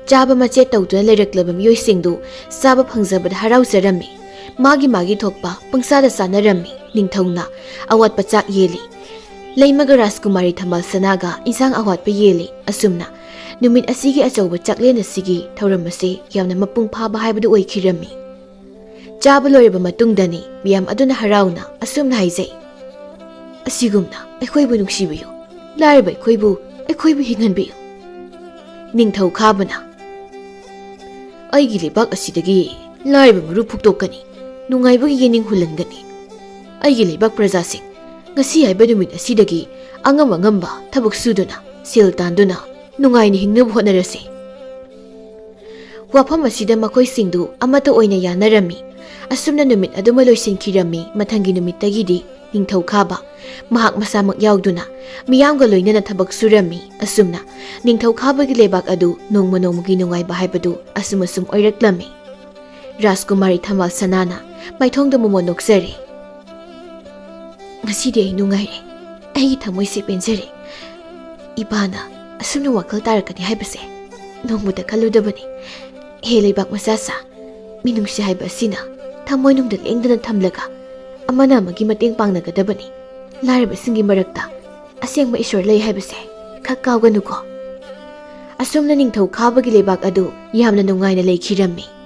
ꯆꯥꯕ ꯃꯆꯦꯠ ꯇꯧꯗꯨꯅ ꯂꯩꯔꯛꯂꯕ ꯃꯤꯑꯣꯏꯁꯤꯡꯗꯨ ꯆꯥꯕ ꯐꯪꯖꯕꯗ ꯍꯔꯥꯎꯖꯔꯝꯃꯤ꯫ ꯃꯥꯒꯤ ꯃꯥꯒꯤ ꯊꯣꯛꯄ ꯄꯪꯆꯥꯗ ꯆꯥꯅꯔꯝꯃꯤ꯫ ꯅꯤꯡꯊꯧꯅ ꯑꯋꯥꯠꯄ ꯆꯥꯛ ꯌꯦꯜꯂꯤ꯫ ꯂꯩꯃꯒ ꯔꯥꯖꯀꯨꯃꯥꯔꯤ ꯊꯝꯕꯥꯜ ꯁꯅꯥꯒ ꯏꯟꯁꯥꯡ ꯑꯋꯥꯠꯄ ꯌꯦꯜꯂꯤ꯫ ꯑꯁꯨꯝꯅ ꯅꯨꯃꯤꯠ ꯑꯁꯤꯒꯤ ꯑꯆꯧꯕ ꯆꯥꯛꯂꯦꯟ ꯑꯁꯤꯒꯤ ꯊꯧꯔꯝ ꯑꯁꯤ ꯌꯥꯝꯅ ꯃꯄꯨꯡ ꯐꯥꯕ ꯍꯥꯏꯕꯗꯨ ꯑꯣꯏꯈꯤꯔꯝꯃꯤ꯫ ꯆꯥꯕ ꯂꯣꯏꯔꯕ ꯃꯇꯨꯡꯗꯅꯤ ꯃꯤꯌꯥꯝ ꯑꯗꯨꯅ ꯍꯔꯥꯎꯅ ꯑꯁꯨꯝꯅ ꯍꯥꯏꯖꯩ, "ꯑꯁꯤꯒꯨꯝꯅ ꯑꯩꯈꯣꯏꯕꯨ ꯅꯨꯡꯁꯤꯕꯤꯌꯨ, ꯂꯥꯏꯔꯕ ꯑꯩꯈꯣꯏꯕꯨ, ꯑꯩꯈꯣꯏꯕꯨ ꯍꯤꯡꯍꯟꯕꯤꯌꯨ꯫" ꯅꯤꯡꯊꯧ ꯈꯥꯕꯅ, "ꯑꯩꯒꯤ ꯂꯩꯕꯥꯛ ꯑꯁꯤꯗꯒꯤ ꯂꯥꯏꯔꯕ ꯃꯔꯨ ꯐꯨꯛꯇꯣꯛꯀꯅꯤ, ꯅꯨꯡꯉꯥꯏꯕꯒꯤ ꯌꯦꯅꯤꯡ ꯍꯨꯜꯍꯟꯒꯅꯤ꯫ ꯑꯩꯒꯤ ꯂꯩꯕꯥꯛ ꯄ꯭ꯔꯖꯥꯁꯤꯡ, ꯉꯁꯤ ꯍꯥꯏꯕ ꯅꯨꯃꯤꯠ ꯑꯁꯤꯗꯒꯤ ꯑꯉꯝ ꯑꯉꯝꯕ ꯊꯕꯛ ꯁꯨꯗꯨꯅ, ꯁꯦꯜ ꯇꯥꯟꯗꯨꯅ ꯅꯨꯡꯉꯥꯏꯅ ꯍꯤꯡꯅꯕ ꯍꯣꯠꯅꯔꯁꯤ꯫" ꯋꯥꯐꯝ ꯑꯁꯤꯗ ꯃꯈꯣꯏꯁꯤꯡꯗꯨ ꯑꯃꯠꯇ ꯑꯣꯏꯅ ꯌꯥꯅꯔꯝꯃꯤ꯫ ꯑꯁꯨꯝꯅ ꯅꯨꯃꯤꯠ ꯑꯗꯨꯃ ꯂꯣꯏꯁꯤꯟꯈꯤꯔꯝꯃꯤ꯫ ꯃꯊꯪꯒꯤ ꯅꯨꯃꯤꯠꯇꯒꯤꯗꯤ ꯅꯤꯡꯊꯧ ꯈꯥꯕ ꯃꯍꯥꯛ ꯃꯁꯥꯃꯛ ꯌꯥꯎꯗꯨꯅ ꯃꯤꯌꯥꯝꯒ ꯂꯣꯏꯅꯅ ꯊꯕꯛ ꯁꯨꯔꯝꯃꯤ꯫ ꯑꯁꯨꯝꯅ ꯅꯤꯡꯊꯧ ꯈꯥꯕꯒꯤ ꯂꯩꯕꯥꯛ ꯑꯗꯨ ꯅꯣꯡꯃ ꯅꯣꯡꯃꯒꯤ ꯅꯨꯡꯉꯥꯏꯕ ꯍꯥꯏꯕꯗꯨ ꯑꯁꯨꯝ ꯑꯁꯨꯝ ꯑꯣꯏꯔꯛꯂꯝꯃꯤ꯫ ꯔꯥꯖꯀꯨꯃꯥꯔꯤ ꯊꯝꯕꯥꯜ ꯁꯅꯥꯅ ꯃꯥꯏꯊꯣꯡꯗ ꯃꯣꯃꯣꯟ ꯅꯣꯛꯆꯔꯦ꯫ "ꯉꯁꯤꯗꯤ ꯑꯩ ꯅꯨꯡꯉꯥꯏꯔꯦ꯫ ꯑꯩꯒꯤ ꯊꯃꯣꯏꯁꯦ ꯄꯦꯟꯖꯔꯦ꯫ ꯏꯄꯥꯅ ꯑꯁꯨꯝꯅ ꯋꯥꯈꯜ ꯇꯥꯔꯛꯀꯅꯤ ꯍꯥꯏꯕꯁꯦ ꯅꯣꯡꯃꯇ ꯈꯜꯂꯨꯗꯕꯅꯤ꯫ ꯍꯦ ꯂꯩꯕꯥꯛ ꯃꯆꯥꯁꯥ, ꯃꯤꯅꯨꯡꯁꯤ ꯍꯥꯏꯕ ꯑꯁꯤꯅ ꯊꯃꯣꯏꯅꯨꯡꯗ ꯂꯦꯡꯗꯅ ꯊꯝꯂꯒ ꯑꯃꯅ ꯑꯃꯒꯤ ꯃꯇꯦꯡ ꯄꯥꯡꯅꯒꯗꯕꯅꯤ꯫ ꯂꯥꯏꯔꯕꯁꯤꯡꯒꯤ ꯃꯔꯛꯇ ꯑꯁꯦꯡꯕ ꯏꯁꯣꯔ ꯂꯩ ꯍꯥꯏꯕꯁꯦ ꯈꯛ ꯀꯥꯎꯒꯅꯨꯀꯣ꯫" ꯑꯁꯨꯝꯅ ꯅꯤꯡꯊꯧ ꯈꯥꯕꯒꯤ ꯂꯩꯕꯥꯛ ꯑꯗꯨ ꯌꯥꯝꯅ ꯅꯨꯡꯉꯥꯏꯅ ꯂꯩꯈꯤꯔꯝꯃꯤ꯫